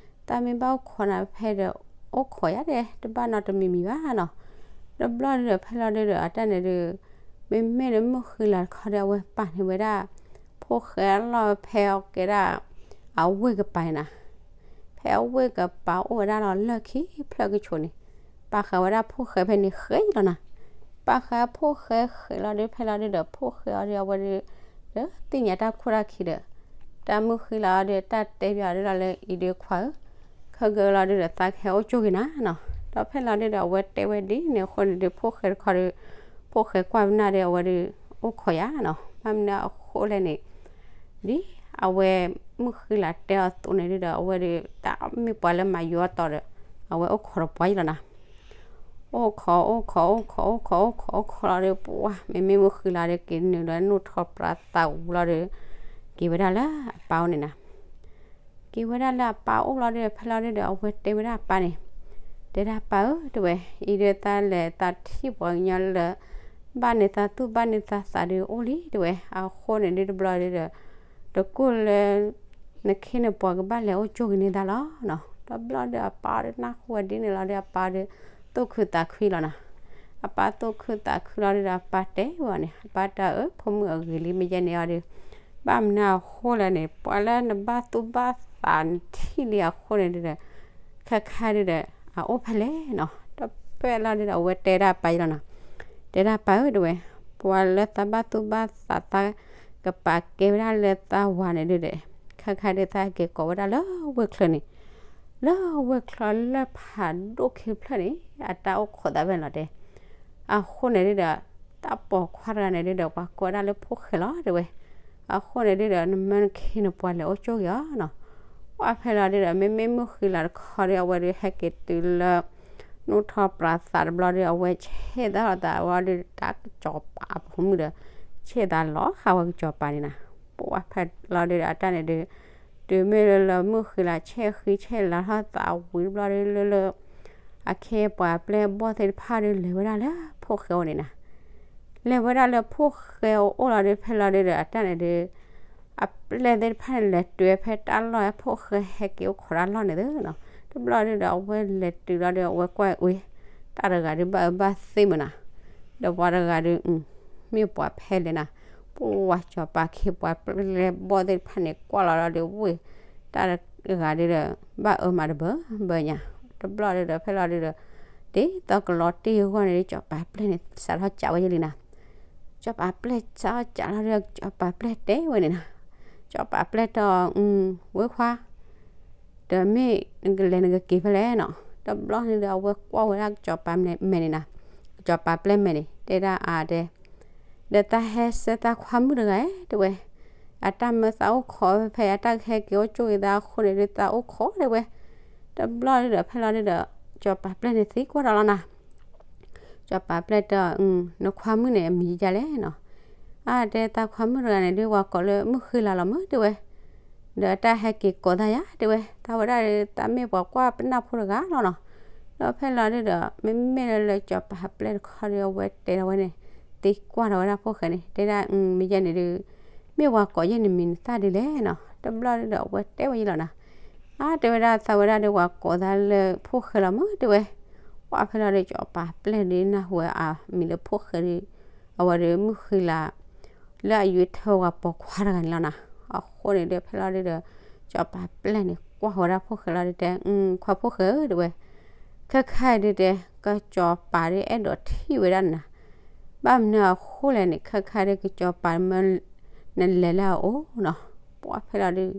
သးမ့ၢ်ဘၣ်အိၣ်ခိးနၤဖဲဒီး အိၣ်ခိးယၤတဲ တဘၣ်နီတမံၤမံၤဘၣ်နီၤ. တဘျီဒုးဒီး ဖဲလီၤဒုးဒီး အတၢ်န့ၣ်ဒုး မ့မ့ၢ်လၢမုၣ်ဃံလၤတခီဒီး အဝဲပာ်န့ၢ်ဝဲဒၣ် ဖိၣ်ဃဲအလီၢ်ဖဲအကဲဒၣ် အဝ့ၢ်ကပၤန့ၣ်နီၤ. ဖဲအဝ့ၢ်ကပၤအိၣ်ဝဲဒၣ်လီၤလၢၢ်ခံဖျၢၣ်ကဆိးန့ၣ်, ပာ်ဃာ်ဝဲဒၣ်ဖိၣ်ဃဲဖဲန့ၣ်ဃဲလီၤနီၤ. ပာ်ဃာ်ဖိၣ်ဃဲဃဲလီၤဒုး ဖဲလီၤဒုးဒီး ဖိၣ်ဃဲအီၤဒုး အဝဲဒုး ဒီးသ့ၣ်ညါတၢ်ခိၣ်တၢ်ခံဒီး တၢ်မုၣ်ဃံလၤအီၤဒုး တၢ်တဲဘၣ်အီၤဒုးလီၤလၢ အံၤဒုးခွါဧၢ ခဲကနံၣ်အံၤလီၤဒုးဒီး သးကဟဲအိၣ်ကၠိဂ့ၤနၤနီၤ. ဒီးဖဲလီၤဒုးဒီး အဝဲတဲဝဲဒ်န့ၣ်အဃိန့ၣ်ဒုး ဖိၣ်ဃဲတခီဒီး ဖိၣ်ဃဲကွၢ်ပနၢ်ဒီး အဝဲဒုး အိၣ်ခိးယၤနီၤ. ဘၣ်မနုၤအဃိလဲၣ်န့ၣ် ဒ်အဝဲမုၣ်ဃံလၤတဲအီၤအသိးန့ၣ်ဒုးဒီး အဝဲဒုး တၢ်မ့ၢ်ပှၤလၢမၤယိၤအီၤတီၤဒီး အဝဲအိၣ်ခိးတပှၢ်ယံလီၤနီၤ. အိၣ်ခိး အိၣ်ခိး အိၣ်ခိး အိၣ်ခိး အိၣ်ခိး အိၣ်ခိးလီၤဒီး ပှၢ် မ့မ့ၢ်မုၣ်ဃံလၤဒီးက့ၤနုာ်လၢနူၢ်ထီၣ်ပြးသးဝံၤလီၤဒီး က့ၤဝဲဒၣ်လၢအပၢ်အိၣ်န့ၣ်နီၤ. က့ၤဝဲဒၣ်လၢအပၢ်အိၣ်လီၤဒုး ဖဲလီၤဒုးဒီး အဝဲတဲဝဲဒၣ်အပၢ်န့ၣ်, တဲဒၣ်ပၢ်ဧၢ တဲဝဲ, အံၤဒုးသးလဲၤသးထံၣ်ပှၤကညီလၢ ဘၣ်န့ၢ်သးသူၣ်ဘၣ်န့ၢ်သးသးဒုးအိၣ်လံ တဲဝဲ, အဃိန့ၣ်ဒုးတဘျီဒုးဒီး တကိၢ်လၢ နခ့နပှၤကဘၣ်လဲၤအိၣ်ကၠိဂ့ၤန့ၢ်သးလီၤနီၤ. တဘျီဒီးအပၢ်ဒီးနၢ်ဟူဝဲဒ်န့ၣ်လီၤဒီး အပၢ်ဒီးသူၣ်ခုသးခုလီၤနီၤ. အပၢ်သူၣ်ခုသးခုလီၤဒီး အပၢ်တဲဝဲန့ၣ်, အပၢ်တဲအၢ ဖိမုၣ်အဂ့ၤလံ မ့ၢ်ယဲန့ၣ်အီၤဒီး ဘၣ်မနုၤအဃိလဲၣ်န့ၣ် ပှၤလၢနဘၣ်သူၣ်ဘၣ်သးနထံၣ်လံအဃိန့ၣ်ဒီး ခဲခါဒီး အအိၣ်ဖဲလဲၣ်နီၤ. တဖဲလီၤဒီး အဝဲတဲဒၣ်အပၢ်ယလီၤနီၤ, တဲဒၣ်ပၢ်ဧၢ တဲဝဲ, ပှၤလၢသးဘၣ်သူၣ်ဘၣ်သး သးကပာ်ကဲဝဲဒၣ်လၢသးဝၤန့ၣ်ဒီး ခဲခါဒီးသးက့ၤကိးဝဲဒၣ်လၢဝ့ၢ်ချၢန့ၣ်, လၢဝ့ၢ်ချၢလၢဖးဒိၣ်ခံဖျၢၣ်န့ၣ် အတၢ်အိၣ်ခိးသးဖဲန့ၣ်လီၤတဲ. အဃိန့ၣ်ဒီး တၢ်ပိာ်ခွါတဂၤန့ၣ်ဒီး ပှၤကိးဒၣ်လၢဖိၣ်ဃဲလီၤတဲဝဲ. အဃိန့ၣ်ဒီး နမၢနခ့နပှၤလဲၤအိၣ်ကၠိဂ့ၤအီၤနီၤ. ပှၢ်ဖဲလီၤဒီး မ့မ့ၢ်မုၢ်ဃံလၤတခီဒီး အဝဲဒီးဟဲက့ၤတုၤလၢ နူၢ်ထီၣ်ပြးသးတဘျီဒီး အဝဲဆဲးသးလီၤသးဝဲဒီး တၢ်ကစီၤပၤအဖိမုၣ်ဒီး ဆဲးသးလီၤဃာ်ဝဲကစီၤပၤန့ၣ်နီၤ. ပှၢ်ဖဲလီၤဒီး အတၢ်န့ၣ်ဒီး တုၤမ့ၢ်လၢလၢမုၢ်ဃံလၤဆဲးဃံဆဲးလၤထီၣ်သးဝံၤတဘျီဒီး လၢလၢ အခ့ပှၤပျဲၢ်ဘီၣ်သ့ၣ်တဖၣ်ဒီး လဲၤဝဲဒၣ်လၢဖိၣ်ဃဲအိၣ်န့ၣ်နီၤ. လဲၤဝဲဒၣ်လၢဖိၣ်ဃဲအအိၣ်လီၤဒီး ဖဲလီၤဒီး အတၢ်န့ၣ်ဒီး အပျဲၢ်သ့ၣ်တဖၣ်န့ၣ် လဲၤတုၤဝဲဖဲတၢ်လီၢ် ဖိၣ်ဃဲဟဲက့ၤအိၣ်ခိးတၢ်လီၢ်န့ၣ်သ့နီၤ. တဘျီဒီး အဝဲလဲၤတုၤလီၤဒီး အဝဲကွၢ်အုး, တၢ်တဂၤဒီးဘၣ်အၢဘၣ်သီမးနီၤ. ဒီးပှၤတဂၤဒီး မ့ၢ်ပှၤဖဲလဲၣ်နီၤ. ပှၢ်စီၤပၤခ့ပှၤပျဲၢ်ဘီၣ်သ့ၣ်တဖၣ်န့ၣ် ကွၢ်လီၤလီၤဒီးဝ့ၢ်, တၢ်တဂၤဒီး ဘၣ်အၢမးတဘၢဘၢညါ. တဘျီဒီး ဖဲလီၤဒီး ဒ်သိးကလီၤတံၢ်အဂီၢ်န့ၣ်ဒီး စီၤပၤပျဲၢ်န့ၣ် စးထီၣ်ကးဝဲယလံနီၤ. စီၤပၤပျဲၢ်စးထီၣ်ကးလီၤဒီး စီၤပၤပျဲၢ်တဲဝဲန့ၣ်နီၤ. စီၤပၤပျဲၢ်တဲအီၤ ဝ့ၢ်ခွါ ဒီးမ့ၢ်နကလဲၤနကက့ၤဖဲလဲၣ်နီၤ. တဘျီန့ၣ်ဒီး အဝဲကွၢ်ဝဲဒၣ်ကစီၤပၤမဲာ်န့ၣ်နီၤ, ကစီၤပၤပျဲၢ်မဲာ်န့ၣ် တဲဒၣ်အါတဲ, ဒီးတၢ်ဟဲဆှၢသးခွါမုၣ်တဂၤဧၢ တဲဝဲ, အတၢ်မၢသးအိၣ်ခိးဖဲ အတၢ်ကဟဲက့ၤအိၣ်ကၠိဂ့ၤသးအဃိန့ၣ်ဒီး သးအိၣ်ခိးတဲဝဲ. တဘျီဒီး ဖဲလီၤဒီး စီၤပၤပျဲၢ်န့ၣ်သံကွၢ်ဒီးလီၤနီၤ. စီၤပၤပျဲၢ်တဲအီၤ နခွါမုၣ်န့ၣ် အမံၤယလဲၣ်နီၤ. အါတဲ သးခွါမုၣ်တဂၤန့ၣ်ဒီး ပှၤကိးလၢမုၢ်ဃံလၤလီၤမး တဲဝဲ. ဒီးတၢ်ဟဲက့ၤကိးသးယၤ တဲဝဲ, သးဝဲဒၣ်ဒီး သးမ့ၢ်ပှၤကွၢ်ပနၢ်ဖိတဂၤလီၤနီၤ. ဒီးဖဲလီၤဒီး မ့မ့ၢ်လၢလၢစီၤပၤပျဲၢ်တခီဒီး အဝဲတဲဒီးဝဲန့ၣ် သံကွၢ်ဒီးဝဲဒၣ်ဖိၣ်ဃဲန့ၣ် တဲဒၣ် မ့ၢ်ယဲန့ၣ်ဒီး မ့ၢ်ပှၤကိးယဲၢ်နမံၤနသၣ်ဒ်လဲၣ်နီၤ. တဘျီဒီး အဝဲတဲဝဲယလီၤနီၤ. အါတဲဝဲဒၣ် သးဝဲဒၣ်ဒီး ပှၤကိးသးလၢဖိၣ်ဃဲလီၤမး တဲဝဲ. ပှၢ်ဖဲလီၤဒီး စီၤပၤပျဲၢ်ဒီး နၢ်ဟူဝဲအမံၤလၢဖိၣ်ဃဲဒီး အဝဲဒီးမုၢ်ဃံလၤ လၢအယွၤထၢဝဲပိာ်ခွါတဂၤန့ၣ်လီၤနီၤ. အဃိန့ၣ်ဒီး ဖဲလီၤဒီး စီၤပၤပျဲၢ်န့ၣ် ကွၢ်ဝဲဒၣ်ဖိၣ်ဃဲလီၤဒီးတဲ ခွါဖိၣ်ဃဲဧၢ တဲဝဲ, ခဲခါဒီးတဲ ကစီၤပၤဒီးအဲၣ်ဒိးထံၣ်ဝဲဒၣ်နၤ, ဘၣ်မနုၤအဃိလဲၣ်န့ၣ် ခဲခါဒီးကစီၤပၤမၢနလဲၤလၢအအိၣ်နီၤ. ပှၢ်ဖဲလီၤဒီး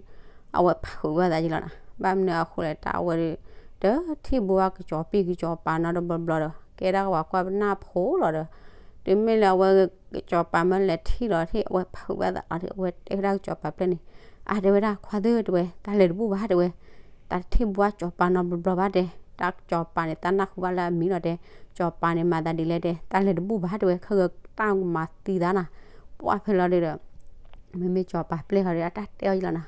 အဝဲဖုးဘၣ်သးယလီၤနီၤ. ဘၣ်မနုၤအဃိလဲၣ် တၢ်အဝဲဒီး တထံၣ်ဘၣ်ကစီၤပံၤကစီၤပၤနီတဘျီဘျီဒီး ကဲဒၣ်ကဝၤကွၢ်ပနၢ်ဖိလီၤဒီး တုၤမ့ၢ်လၢအဝဲ ကစီၤပၤမၢလဲၤထံၣ်လီၤထံၣ် အဝဲဖုးဘၣ်သးလီၤဒီး အဝဲတဲဝဲဒၣ်ကစီၤပၤပျဲၢ်န့ၣ်, အါတဲဝဲဒၣ် ခွါသ့ၣ်ဧၢ တဲဝဲ, တၢ်လဲၤတဘူၣ်ဘၣ် တဲဝဲ, တၢ်တထံၣ်ဘၣ်ကစီၤပၤနီတဘျီဘျီဘၣ်တဲ, တၢ်ကစီၤပၤန့ၣ် တၢ်နၢ်ဟူဘၣ်လၢအမံၤလီၤတဲ, ကစီၤပၤန့ၣ် မၤသးဒ်လဲၣ်တဲ, တၢ်လဲၤတဘူၣ်ဘၣ် တဲဝဲ, ခဲဂ့ၤတၢ်ကမၤသံသးနီၤ. ပှၢ်ဖဲလီၤဒီး မ့မ့ၢ်ကစီၤပၤပျဲၢ်ဃီဒီး အတၢ်တဲအီၤယလီၤနီၤ,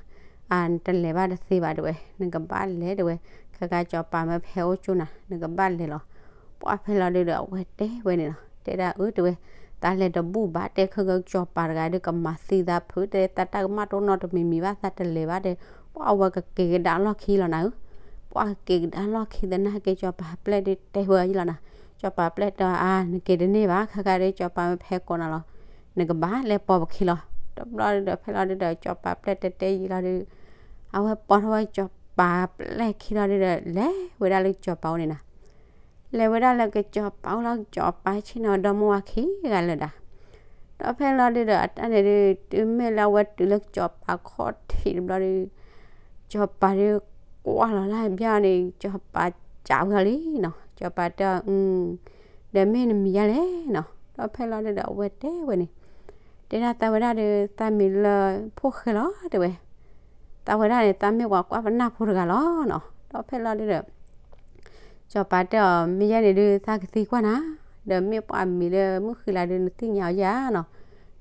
အါ နတလဲၤဘၣ်တသ့ဘၣ် တဲဝဲ, နကဘၣ်လဲၤ တဲဝဲ, ခဲကစီၤပၤမၢဖဲအိၣ်ကၠိနၤ နကဘၣ်လဲၤလီၤ. ပှၢ်ဖဲလီၤဒီး အဝဲတဲဝဲန့ၣ်နီၤ, တဲဒၣ်အၢ တဲဝဲ, တၢ်လဲၤတဘူၣ်ဘၣ်တဲ ခဲကစီၤပၤတဂၤဒီး ကမၤသံသးဖုးတဲ တၢ်တၢ်ကမၣ်တအိၣ်နီတမံၤမံၤဘၣ် သးတလဲၤဘၣ်တဲ, ပှၢ်အဝဲကက့ၤကဒါလီၢ်ခံလီၤနၤဧၢ. ပှၢ်ကက့ၤကဒါလီၢ်ခံ သနာ်က့စီၤပၤပျဲၢ်ဒီးတဲဝဲယလီၤနီၤ, စီၤပၤပျဲၢ်တဲအါ နက့ၤတန့ၢ်ဘၣ် ခဲကဒီးစီၤပၤမၢဖဲကိးနၤလီၤ, နကဘၣ်လဲၤပိာ်ပခံလီၤ. တဘျီဒီး ဖဲလီၤဒီး စီၤပၤပျဲၢ်တဲတဲယလီၤဒီး အဝဲပိာ်ထီၣ်ဝဲစီၤပၤပျဲၢ်ခံလီၤဒီး လဲၤဝဲဒၣ်လၢစီၤပၤအိၣ်န့ၣ်နီၤ. လဲၤဝဲဒၣ်လၢကစီၤပၤအိၣ်လီၤ ကစီၤပၤဆ့ၣ်နီၤဒီမါဝၤခံဂၤလၢာ်ဒီး, ဒီးဖဲလီၤဒုဒီး အတၢ်န့ၣ်ဒု တုၤမ့ၢ်လၢအဝဲတုၤလၢကစီၤပၤခီၣ်ထံးတဘျီဒီး စီၤပၤဒုကွၢ်လီၤလၢဘျီန့ၣ် စီၤပၤစံးဝဲလံနီၤ, စီၤပၤတဲအီၤ ဒီးမ့ၢ်နမံၤယါလဲၣ်နီၤ, ဒီးဖဲလီၤဒုဒီး အဝဲတဲဝဲန့ၣ် တဲဒၣ်သးဝဲဒၣ်ဒီး သးမံၤလၢဖိၣ်ဃဲလီၤ တဲဝဲ, သးဝဲဒၣ်န့ၣ် သးမ့ၢ်ပှၤကွၢ်ပနၢ်ဖိတဂၤလီၤနီၤ, ဒီးဖဲလီၤဒုဒီး စီၤပၤတဲအီၤ မ့ၢ်ယဲန့ၣ်ဒု သးကသံကွၢ်နၤ, ဒီးမ့ၢ်ပှၤမံၤလၢမုၢ်ဃံလၤဒု နသ့ၣ်ညါအီၤယါနီၤ,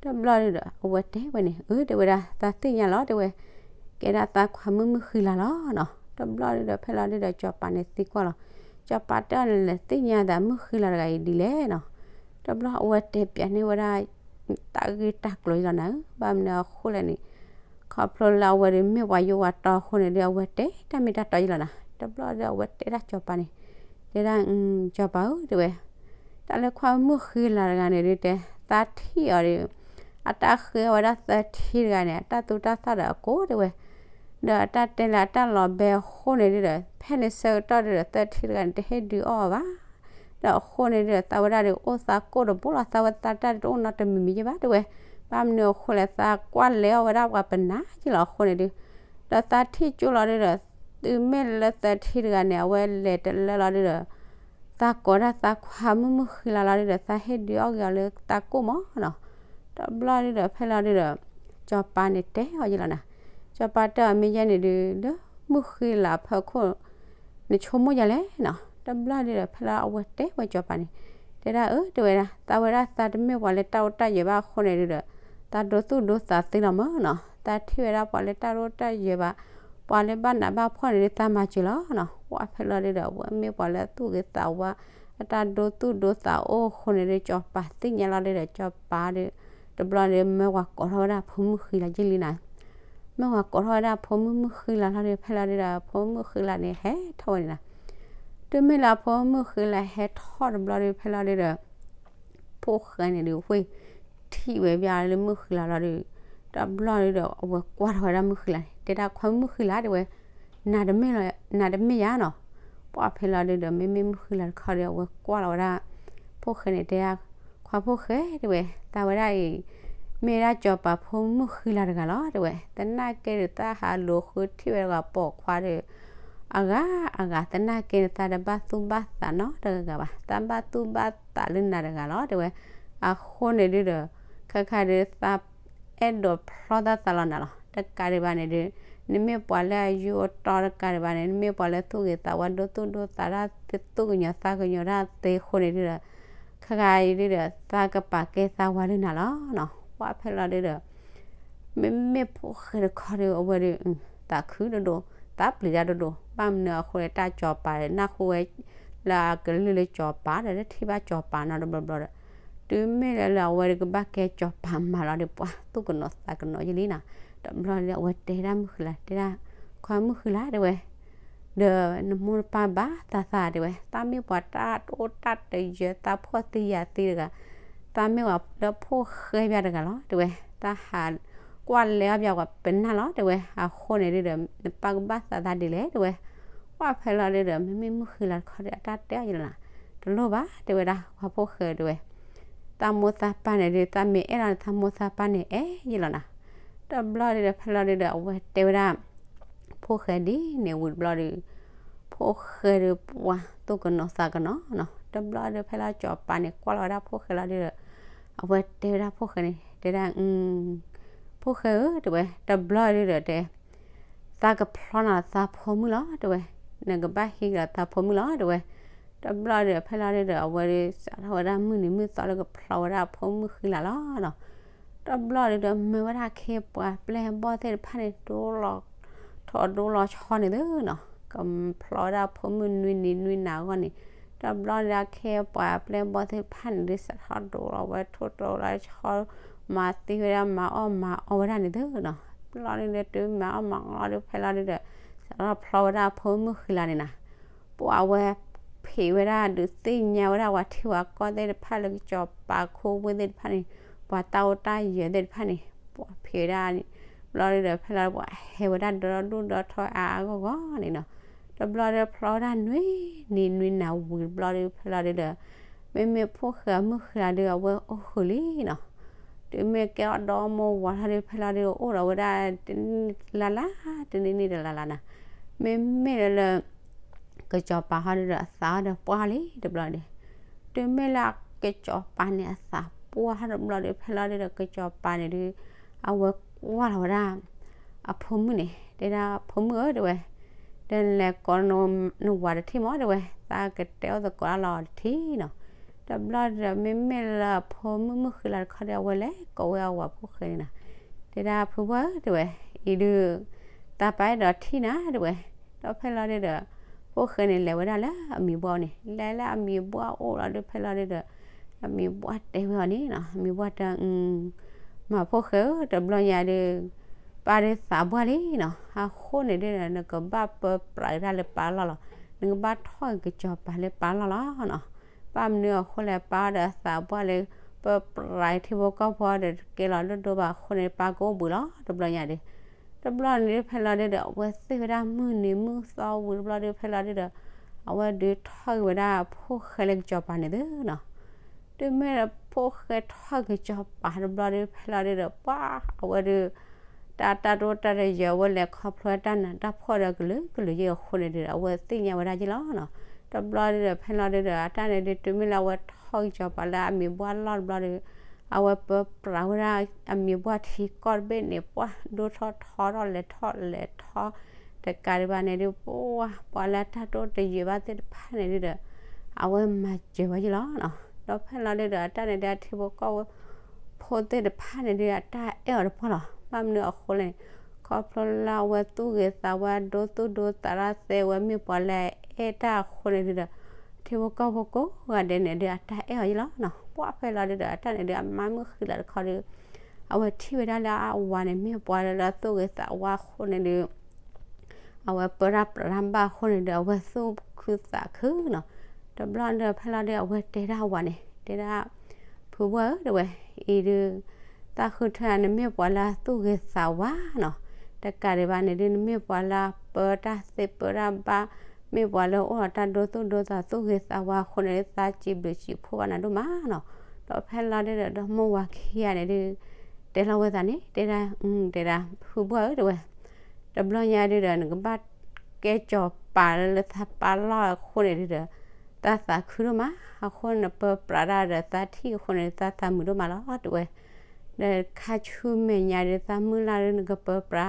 တဘျီဒုဒီး အဝဲတဲဝဲန့ၣ် အၢ တဲဝဲဒၣ် သးသ့ၣ်ညါလီၤ တဲဝဲ, ကဲဒၣ်သးခွါမုၣ်မုၢ်ဃံလၤလီၤနီၤ, တဘျီဒုဒီး ဖဲလီၤဒုဒီး စီၤပၤန့ၣ်သံကွၢ်လီၤ, စီၤပၤတဲအီၤ နလဲၤသ့ၣ်ညါသးမုၢ်ဃံလၤတဂၤအံၤဒ်လဲၣ်နီၤ, တဘျီအဝဲတဲပျးန့ၢ်ဝဲဒၣ် တၢ်ဂ့ၢ်တၢ်ကျိၤအံၤလီၤနၤ, ဘၣ်မနုၤအဃိလဲၣ်န့ၣ် ခီဖျိလၢအဝဲဒုးမ့ၢ်ပှၤယိဝၤတီအဃိန့ၣ်ဒုး အဝဲတဲတၢ်မ့ၢ်တၢ်တီယလီၤနၤ. တဘျီဒီးအဝဲတဲဒၣ်စီၤပၤန့ၣ်, တဲဒၣ်, စီၤပၤဧၢ တဲဝဲ, တၢ်လၢခွါမုၣ်ဃံလၤတဂၤန့ၣ်ဒုးတဲ, သးထံၣ်အီၤဒီး, အတၢ်ဃ့အီၤဝဲဒၣ်သၢထံတဂၤန့ၣ် အတၢ်သူတၢ်သၣ်ဒီးအကိၢ်တဲဝဲ, ဒီးအတၢ်တဲလၢအတၢ်လီၤဘဲအဃိန့ၣ်ဒုးဒီး ဖဲန့ၣ်ဆၢကတီၢ်ဒုးဒီး သၢထံတဂၤန့ၣ် တဟ့ၣ်ဒုးအီၣ်အီၤဘၣ်. ဒီးအဃိန့ၣ်ဒုးဒီး သးဝဲဒၣ်ဒီးအိၣ်သးကိၢ်တဘိလီၤ, သးဝဲသးတၢ်ဒုးတအိၣ်နီတမံၤမံၤယဲၢ်ဘၣ်တဲဝဲ, ဘၣ်မနုၤအဃိလဲၣ် သးကွၢ်လဲၤအီၣ်ဝဲဒၣ်ပှၤပနၢ်က့လီၤအဃိန့ၣ်ဒုး, ဒီးသးထံၣ်ကၠိလီၤဒုးဒီး, တုၤမ့ၢ်လၢသၢထံတဂၤန့ၣ် အဝဲလဲၤတလၢလီၤဒုးဒီး, သးကိးဒၣ်သးခွါမုၣ်မုၣ်ဃံလၤလီၤဒုးဒီး သးဟ့ၣ်ဒုးအီၣ်က့ၤအီၤလၢသးကိၢ်မးနီၤ. တဘျီဒုးဒီးဖဲလီၤဒုးဒီး, စီၤပၤန့ၣ်တဲအီၤယလီၤနၤ, စီၤပၤတဲအီၤမ့ၢ်ယဲန့ၣ်ဒုး လၢမုၣ်ဃံလၤအဖီခိၣ် နဆိကမိၣ်ယၤလဲၣ်နီၤ. တဘျီဒုးဒီးဖဲလီၤအဝဲတဲဝဲစီၤပၤန့ၣ်, တဲဒၣ်အၢ တဲဝဲဒၣ် သးဝဲဒၣ်သးတမ့ၢ်ပှၤလၢတၢ်အိၣ်တၢ်ယၢၤဘၣ်အဃိန့ၣ်ဒုးဒီး, သးဒိသူၣ်ဒိသးသ့လီၤမးနီၤ, သးထံၣ်ဝဲဒၣ်ပှၤလၢတၢ်အိၣ်တၢ်ယၢၤဘၣ်, ပှၤလၢဘၣ်နးဘၣ်ဖှီၣ်န့ၣ်ဒုး သးမၤစၢၤလီၤနီၤ. ပှၤဖဲလီၤဒုးဒီး အဝဲမ့ၢ်ပှၤလၢသူၣ်ဂ့ၤသးဝါ, အတၢ်ဒိသူၣ်ဒိသးအိၣ်အဃိန့ၣ်ဒုး စီၤပၤသ့ၣ်ညါလီၤဒုးဒီး စီၤပၤဒုး, တဘျီဒုး မၢပှၤကိးထီၣ်ဝဲဒၣ်ဖိမုၣ်ဃံလၤယလံနၤ မၢပှၤကိးထီၣ်ဝဲဒၣ်ဖိမုၣ်မုၣ်ဃံလၤလီၤဒုး ဖဲလီၤဒုးဒီး ဖိမုၣ်ဃံလၤန့ၣ် ဟဲထီၣ်ဝဲန့ၣ်နၤ. တုၤမ့ၢ်လၢဖိမုၣ်ဃံလၤဟဲထီၣ်တဘျီဒုး ဖဲလီၤဒုးဒီး, ဖိၣ်ဃဲန့ၣ်ဒုး ဝ့ၢ်ထံၣ်ဝဲဘၣ်လၢမုၣ်ဃံလၤလီၤဒုး, တဘျီဒုးဒီး အဝဲကွၢ်ထီၣ်ဝဲဒၣ်မုၣ်ဃံလၤန့ၣ် တဲဒၣ်ခွါမုၣ်ဃံလၤတဲဝဲ, နၤတမ့ၢ်လီၤ, နၤတမ့ၢ်ယၤနီၤ. ပှၤဖဲလီၤဒုးဒီး မ့မ့ၢ်မုၣ်ဃံလၤတခီဒီး အဝဲကွၢ်လီၤဝဲဒၣ် ဖိၣ်ဃဲန့ၣ်တဲဒၣ်, ခွါဖိၣ်ဃဲတဲဝဲ သးဝဲဒၣ်အံၤ, မ့ၢ်ဒၣ်စီၤပၤဖိမုၣ်ဃံလၤတဂၤလီၤတဲဝဲ, သနာ်က့ဒီး သးဟးလူၤဃုထံၣ်ဝဲတဂၤပိာ်ခွါဒီး, အဂၤအဂၤ သနာ်က့န့ၣ် သးတဘၣ်သူၣ်ဘၣ်သးနီတဂၤဘၣ်, သးဘၣ်သူၣ်ဘၣ်သးလၢနၤတဂၤလီၤတဲဝဲ. အဃိန့ၣ်ဒုးဒီး, ခဲခါဒုးသး အဲၣ်ဒိးဖျီသးသးလီၤနၤလီၤ. တကးဒံးဘၣ်န့ၣ်ဒုး, နမ့ၢ်ပှၤလၢအယူအတီတကးဒံးဘၣ်န့ၣ် နမ့ၢ်ပှၤလၢသူၣ်ဂ့ၤသးဝါဒိသူၣ်ဒိသးတၢ်သ့ သူၣ်ကညီၤသးကညီၤတၢ်သ့အဃိန့ၣ်ဒုးဒီး, ခဲခါအံၤဒုးဒီး သးကပာ်ကဲသးဝါဒုးနၤလီၤနီၤ. ပှၤဖဲလီၤဒုးဒီး မ့မ့ၢ်ဖိၣ်ဃဲတခီဒီး အဝဲဒုး သးခုဒိၣ်ဒိၣ်, သးပျံၤတၢ်ဒိၣ်ဒိၣ်, ဘၣ်မနုၤအဃိလဲၣ် တၢ်စီၤပၤဒီး နၢ်ဟူဝဲ လၢအကလုၢ်လၢစီၤပၤဒီး တထံၣ်ဘၣ်စီၤပၤနီတဘျီဘျီဒီး, တုၤမ့ၢ်လၢလၢအဝဲဒုးကဘၣ်ကဲစီၤပၤမၤလီၤဒီး ပှၤသူၣ်ကနိးသးကနိးယလံနၤ. တဘျီဒီး အဝဲတဲဒၣ်မုၣ်ဃံလၤ တဲဒၣ်, ခွါမုၣ်ဃံလၤတဲဝဲ ဒီးနမိၢ်နပၢ်ဘၣ်သးသးတဲဝဲ, သးမ့ၢ်ပှၤတၢ်တအိၣ်တၢ်တယၢၤ သးဖှီၣ်သံယာ်သံတဂၤ, သးမ့ၢ်ပှၤလၢဖိၣ်ဃဲဘၣ်တဂၤလီၤတဲဝဲ, သးဟးကွၢ်လဲအီၣ်ဘၣ်ပှၤပနၢ်လီၤတဲဝဲ, အဃိန့ၣ်ဒုးဒီး နပၢ်ကဘၣ်သးသးဒ်လဲၣ်တဲဝဲ. ပှၤဖဲလီၤဒုးဒီး မ့မ့ၢ်မုၣ်ဃံလၤတခီဒီး အတၢ်တဲအီၤယလီၤနၤ, တလိၣ်ဘၣ်တဲဝဲဒၣ် ခွါဖိၣ်ဃဲတဲဝဲ သးမိၢ်သးပၢ်န့ၣ်ဒုး သးမ့ၢ်အဲၣ်လီၤန့ၣ် သးမိၢ်သးပၢ်န့ၣ်အဲၣ်ယလီၤနၤ. တဘျီဒုးဒီး ဖဲလီၤဒုးဒီး အဝဲတဲဝဲဒၣ် ဖိၣ်ဃဲဒ်န့ၣ်ဝံၤတဘျီဒီး, ဖိၣ်ဃဲဒီးပှၤသူၣ်ကနိးသးကနိးနီၤ. တဘျီဒီး ဖဲလီၤစီၤပၤန့ၣ်ကွၢ်လီၤဝဲဒၣ်ဖိၣ်ဃဲလီၤဒုးဒီး, အဝဲတဲဝဲဒၣ်ဖိၣ်ဃဲန့ၣ် တဲဒၣ်, ဖိၣ်ဃဲဧၢ တဲဝဲ, တဘျီဒုးဒီးတဲ သးကဖျီနၤသးဖိမုၣ်လီၤတဲဝဲ, နကဘၣ်ဟံးကဒီးသးဖိမုၣ်လီၤတဲဝဲ. တဘျီဒီး ဖဲလီၤဒုးဒီး အဝဲဒုးစးထီၣ်ဝဲဒၣ်မုၢ်နံၤမုၢ်သီလၢကဖျီဝဲဒၣ်ဖိမုၣ်ဃံလၤလီၤနီၤ. တဘျီဒုးဒီး မၢဝဲဒၣ်ခ့ပှၤပျဲၢ်ဘီၣ်သ့ၣ်တဖၣ်န့ၣ် ဒိလီၤထီၣ်ဒိလီၤဆီန့ၣ်သုနီၤ, ကဖျီဝဲဒၣ်ဖိမုၣ်နွံနံၤနွံနၤအဂီၢ်န့ၣ်, တဘျီဒုးဒီး ခ့ပှၤပျဲၢ်ဘီၣ်သ့ၣ်တဖၣ်န့ၣ်ဒုး စးထီၣ်ဒိလီၤဝဲထိၣ်ဒိလီၤဆီ, မၤသံဝဲဒၣ်မၤအီၣ်မၤအီဝဲဒၣ်န့ၣ်သုနီၤ. တဘျီဒုးဒီး တုၤမၤအီၣ်မၤအီလီၤဒုး ဖဲလီၤဒုးဒီး စးထီၣ်ဖျီဝဲဒၣ်ဖိမုၣ်ဃံလၤန့ၣ်နၤ. ပှၤဝဲဖံးဝဲဒၣ်ဒုးသ့ၣ်ညါဝဲဒၣ်ပှၤထံပှၤကီၢ်သ့ၣ်တဖၣ်လၢကစီၤပၤခူဝ့ၢ်သ့ၣ်တဖၣ်န့ၣ်, ပှၤတၢ်အိၣ်တၢ်ယၢၤသ့ၣ်တဖၣ်န့ၣ်, ပှၤဖံးဝဲဒၣ်န့ၣ်, တဘျီဒုးဒီး ဖဲလီၤပှၤဟဲဝဲဒၣ်ဒီဒူၣ်ဒီထီအါအါဂီၢ်ဂီၢ်န့ၣ်နီၤ. တဘျီဒီးဖျီဝဲဒၣ်နွံနံၤနွံနၤဝံၤတဘျီဒုး ဖဲလီၤဒုးဒီး မ့မ့ၢ်ဖိၣ်ဃဲမုၣ်ဃံလၤဒုး အဝဲအိၣ်ဃုာ်လံနီၤ. တုၤမ့ၢ်ကဲအီၣ်ဒီမါဝၤထီၣ်ဒုး ဖဲလီၤဒုး အိၣ်ဒီးဝဲဒၣ်တနံၣ်လါလါ, တနံၣ်နံၣ်တလါလါနၤ. မ့မ့ၢ်လၢလၢ ကစီၤပၤဟီၣ်ဒုးဒီး အသးဟီၣ်ဒီးပှၢ်လံတဘျီဒုး, တုၤမ့ၢ်လၢကစီၤပၤန့ၣ်အသးပှၢ်ဟီၣ်တဘျီဒုး ဖဲလီၤဒုးဒီး ကစီၤပၤန့ၣ်ဒုး အဝဲကွၢ်လီၤဝဲဒၣ် အဖိမုၣ်န့ၣ် တဲဒၣ်ဖိမုၣ်ဧၢ တဲဝဲ, ဒီးနလဲၤကိးနဝၤတထံၣ်မး တဲဝဲ, သးကတဲအီၣ်သကိးတၢ်လီၤတထံၣ်နီၤ. တဘျီဒုးဒီး မ့မ့ၢ်လၢအဖိမုၣ်မုၣ်ဃံလၤတခီဒီး အဝဲလဲၤကိးဝဲအဝၤဖိၣ်ဃဲန့ၣ်နီၤ, တဲဒၣ်ဖိဝဲၢ် တဲဝဲ, အံၤဒုး သးပာ်အဲၣ်ဒိးထံၣ်နၤ တဲဝဲ. ဒီးဖဲလီၤဒုးဒီး ဖိၣ်ဃဲန့ၣ် လဲၤဝဲဒၣ်လၢအမံၤဘှၢ်န့ၣ်, လဲၤလၢအမံၤဘှၢ်အိၣ်လီၤဒုး ဖဲလီၤဒုးဒီး အမံၤဘှၢ်တဲဝဲအီၤန့ၣ်နီၤ, အမံၤဘှၢ်တဲ, မၤဖိၣ်ဃဲဧၢ တဘျီညါဒုး ပၢ်ဒုးသးပှၢ်လံနီၤ. အဃိန့ၣ်ဒုး နကဘၣ်ပၢပြးကဒါလၢပၢ်လီၢ်လီၤ. နကဘၣ်ထီၣ်က့ၤကစီၤပၤလၢပၢ်လီၢ်လီၤနီၤ. ဘၣ်မနုၤအဃိလဲၣ်, ပၢ်ဒီးသးပှၢ်လၢ ပၢပြးထံဖိကီၢ်ဖိဒီး တကဲလီၤဒိၣ်ဒိၣ်ဘၣ်အဃိန့ၣ် ပၢ်ကအိၣ်ဘှံးလီၤ တဘျီညါဒီး တဘျီန့ၣ်ဒုး ဖဲလီၤဒုးဒီး အဝဲသ့ၣ်ဝဲဒၣ်မုၢ်နံၤမုၢ်သီဝံၤတဘျီဒုး ဖဲလီၤဒုးဒီး အဝဲဒုးထီၣ်က့ၤဝဲဒၣ်ဖိၣ်ဃဲလၢကစီၤပၤန့ၣ်သုနီၤ. တုၤမ့ၢ်လၢဖိၣ်ဃဲထီၣ်က့ၤကစီၤပၤတဘျီဒုး ဖဲလီၤဒုးဒီး ပှၤအဝဲဒုး တၢ်တၢ်တအိၣ်တၢ်တယၢၤ အဝဲလဲၤခီဖျိတၢ်နးတၢ်ဖှီၣ်ဒီးကလုာ်ကလုာ်ယဲၢ်အဃိန့ၣ်ဒုးဒီး အဝဲသ့ၣ်ညါဝဲဒၣ်ယဲၢ်လီၤနီၤ. တဘျီဒုးဒီး ဖဲလီၤဒုးဒီး အတၢ်န့ၣ်ဒုး တုၤမ့ၢ်လၢအဝဲထီၣ်က့ၤကစီၤပၤလၢအမံၤဘှၣ်လီၢ်တဘျီဒုး အဝဲပၢပြးဝဲဒၣ်အမံၤဘှၣ်ထံကီၢ်တဘ့ၣ်န့ၣ် ပှၤဒိၣ်ထီၣ်ထီထီၣ်လဲၤထီၣ်လဲၤထီ တကးဒံးဘၣ်န့ၣ်ဒုး ပှၤ ပှၤလၢအတၢ်တအိၣ်တယၢၤဘၣ်သ့ၣ်တဖၣ်န့ၣ်ဒုးဒီး အဝဲမၤစၢၤဝဲယဲၢ်လီၤနီၤ. ဒီးဖဲလီၤဒုးဒီး အတၢ်န့ၣ်ဒုး အထံဖိကီၢ်ဖိသ့ၣ်တဖၣ်န့ၣ်ဒုး အတၢ်အဲၣ်အီၤတပှၢ်လီၤ. ဘၣ်မနုၤအဃိလဲၣ်န့ၣ် ခီဖျိလၢအဝဲသူၣ်ဂ့ၤသးဝါ ဒိသူၣ်ဒိသးတၢ်သ့ အဝဲမ့ၢ်ပှၤလၢအအဲၣ်တၢ်အဃိန့ၣ်ဒုးဒီး ထံဖိကီၢ်ဖိကိးဂၤဒဲးန့ၣ်ဒုး အတၢ်အဲၣ်အီၤယဲၢ်လီၤနီၤ. ပှၤဖဲလီၤဒုးဒီး အတၢ်န့ၣ်ဒုး အမါမုၣ်ဃံလၤတခီဒုး အဝဲထံၣ်ဝဲဒၣ်လၢအဝၤန့ၣ် မ့ၢ်ပှၤလၢအသူၣ်ဂ့ၤသးဝါအဃိန့ၣ်ဒုး အဝဲပၢတၢ်ပြးတၢ်ဘၣ်အဃိန့ၣ်ဒီး အဝဲသူၣ်ခုသးခုနီၤ. တဘျီဒီး ဖဲလီၤဒုး အဝဲတဲဒၣ်အဝၤန့ၣ် တဲဒၣ် ဖုဘှၢ်ဧၢ တဲဝဲ, အံၤဒုး သးဃုထၢနမ့ၢ်ပှၤလၢအသူၣ်ဂ့ၤသးဝါနီၤ. တကးဒံးဘၣ်န့ၣ်ဒုး နမ့ၢ်ပှၤလၢအပၢတၢ်သ့ပၢတၢ်ဘၣ်, မ့ၢ်ပှၤလၢအိၣ်ဒီးတၢ်ဒိသူၣ်ဒိသး သူၣ်ဂ့ၤသးဝါအဃိန့ၣ်ဒုး သးစံးဘျုးစံးဖှိၣ်ဘၣ်နၤဒိၣ်မးနီၤ. ဒီးဖဲလီၤဒုးဒီး ဒီမိၢ်ဝၤခံဂၤန့ၣ်ဒုး တဲလီၤဝဲသးန့ၣ် တဲဒၣ် တဲဒၣ် ဖုဘှၢ်ဧၢ တဲဝဲ တဘျီညါဒုးဒီး နကဘၣ်ကဲကစီၤပၤလၢသးပၢလီၢ်အဃိန့ၣ်ဒုးဒီး သးသးခုဒိၣ်မး, အဃိနပၢပြးတၢ်ဒီးသးထံၣ်အဃိန့ၣ် သးသးမုာ်ဒိၣ်မးလီၤ တဲဝဲ. ဒီးခါဆူမဲာ်ညါဒုး သးမုၢ်လၢ်ဒုး နကပၢပြး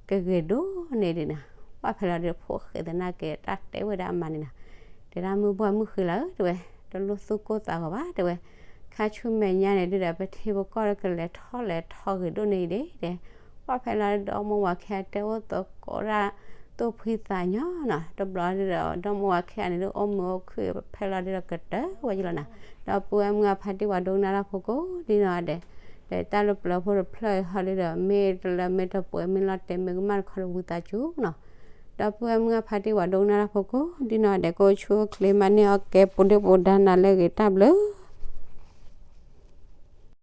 ကဂ့ၤဒိၣ်န့ၣ်ဒုးနီၤ. ပှၤဖဲလီၤဒုး ဖိၣ်ဃဲသနာ်က့ တၢ်တဲဝဲဒၣ်အမါန့ၣ်နီၤ, တဲဒၣ် မုၢ်ဘှၢ်မုၢ်ဃံလၤဧၢ တဲဝဲ, တလိၣ်သူၣ်ကိၢ်သးဂီၤဘၣ် တဲဝဲ. ခါဆူမဲာ်ညါန့ၣ်ဒုးဒီး ပထံပကီၢ်ဒီးကလဲၤထီၣ်လဲၤထီဂ့ၤဒိၣ်န့ၣ်အံၤဒ့ၣ် တဲ. ပှၤဖဲလီၤဒုး ဒီမိၢ်ဝၤခံဂၤတဲအိၣ်သကိးဒၣ် သူၣ်ဖှံသးညီနီၤ. တဘျီဒုးဒီး ဒီမိၢ်ဝၤခံဂၤန့ၣ်ဒုး အိၣ်မုာ်အိၣ်ခုၣ် ဖဲလီၤဒုးဒီးကတၢၢ်ဝဲယလီၤနီၤ. ဒီပုၢ်ဝဲၢ်မုၢ်အဖါတံၢ်ဝဲဒိကနၣ်တၢ်ဖိကိးဒ်နီၢ်ဂၤဒဲး, ဒီးတၢ်လၢပျၢၤဖိတဖျၢၣ်အံၤဟီဒုးဒီး မ့ၢ်တလၢမ့ၢ်တပှဲၤ မ့ၢ်လီၤတဲာ်မ့ၢ်ကမၣ်တခီဒီး ဝံသးစူၤနီၤ. ဒီပုၢ်ဝဲၢ်မုၢ်အဖါတံၢ်ဝဲဒိကနၣ်တၢ်ဖိကိးဒ်နီၢ်ဂၤဒဲး ကအိၣ်ဆူၣ်အိၣ်ချ့ မၤန့ၢ်အီၣ်ကဲ ပူၤဒုၣ်ပူၤဒါနၤလၢအဂ့ၤ တၢ်ဘျုး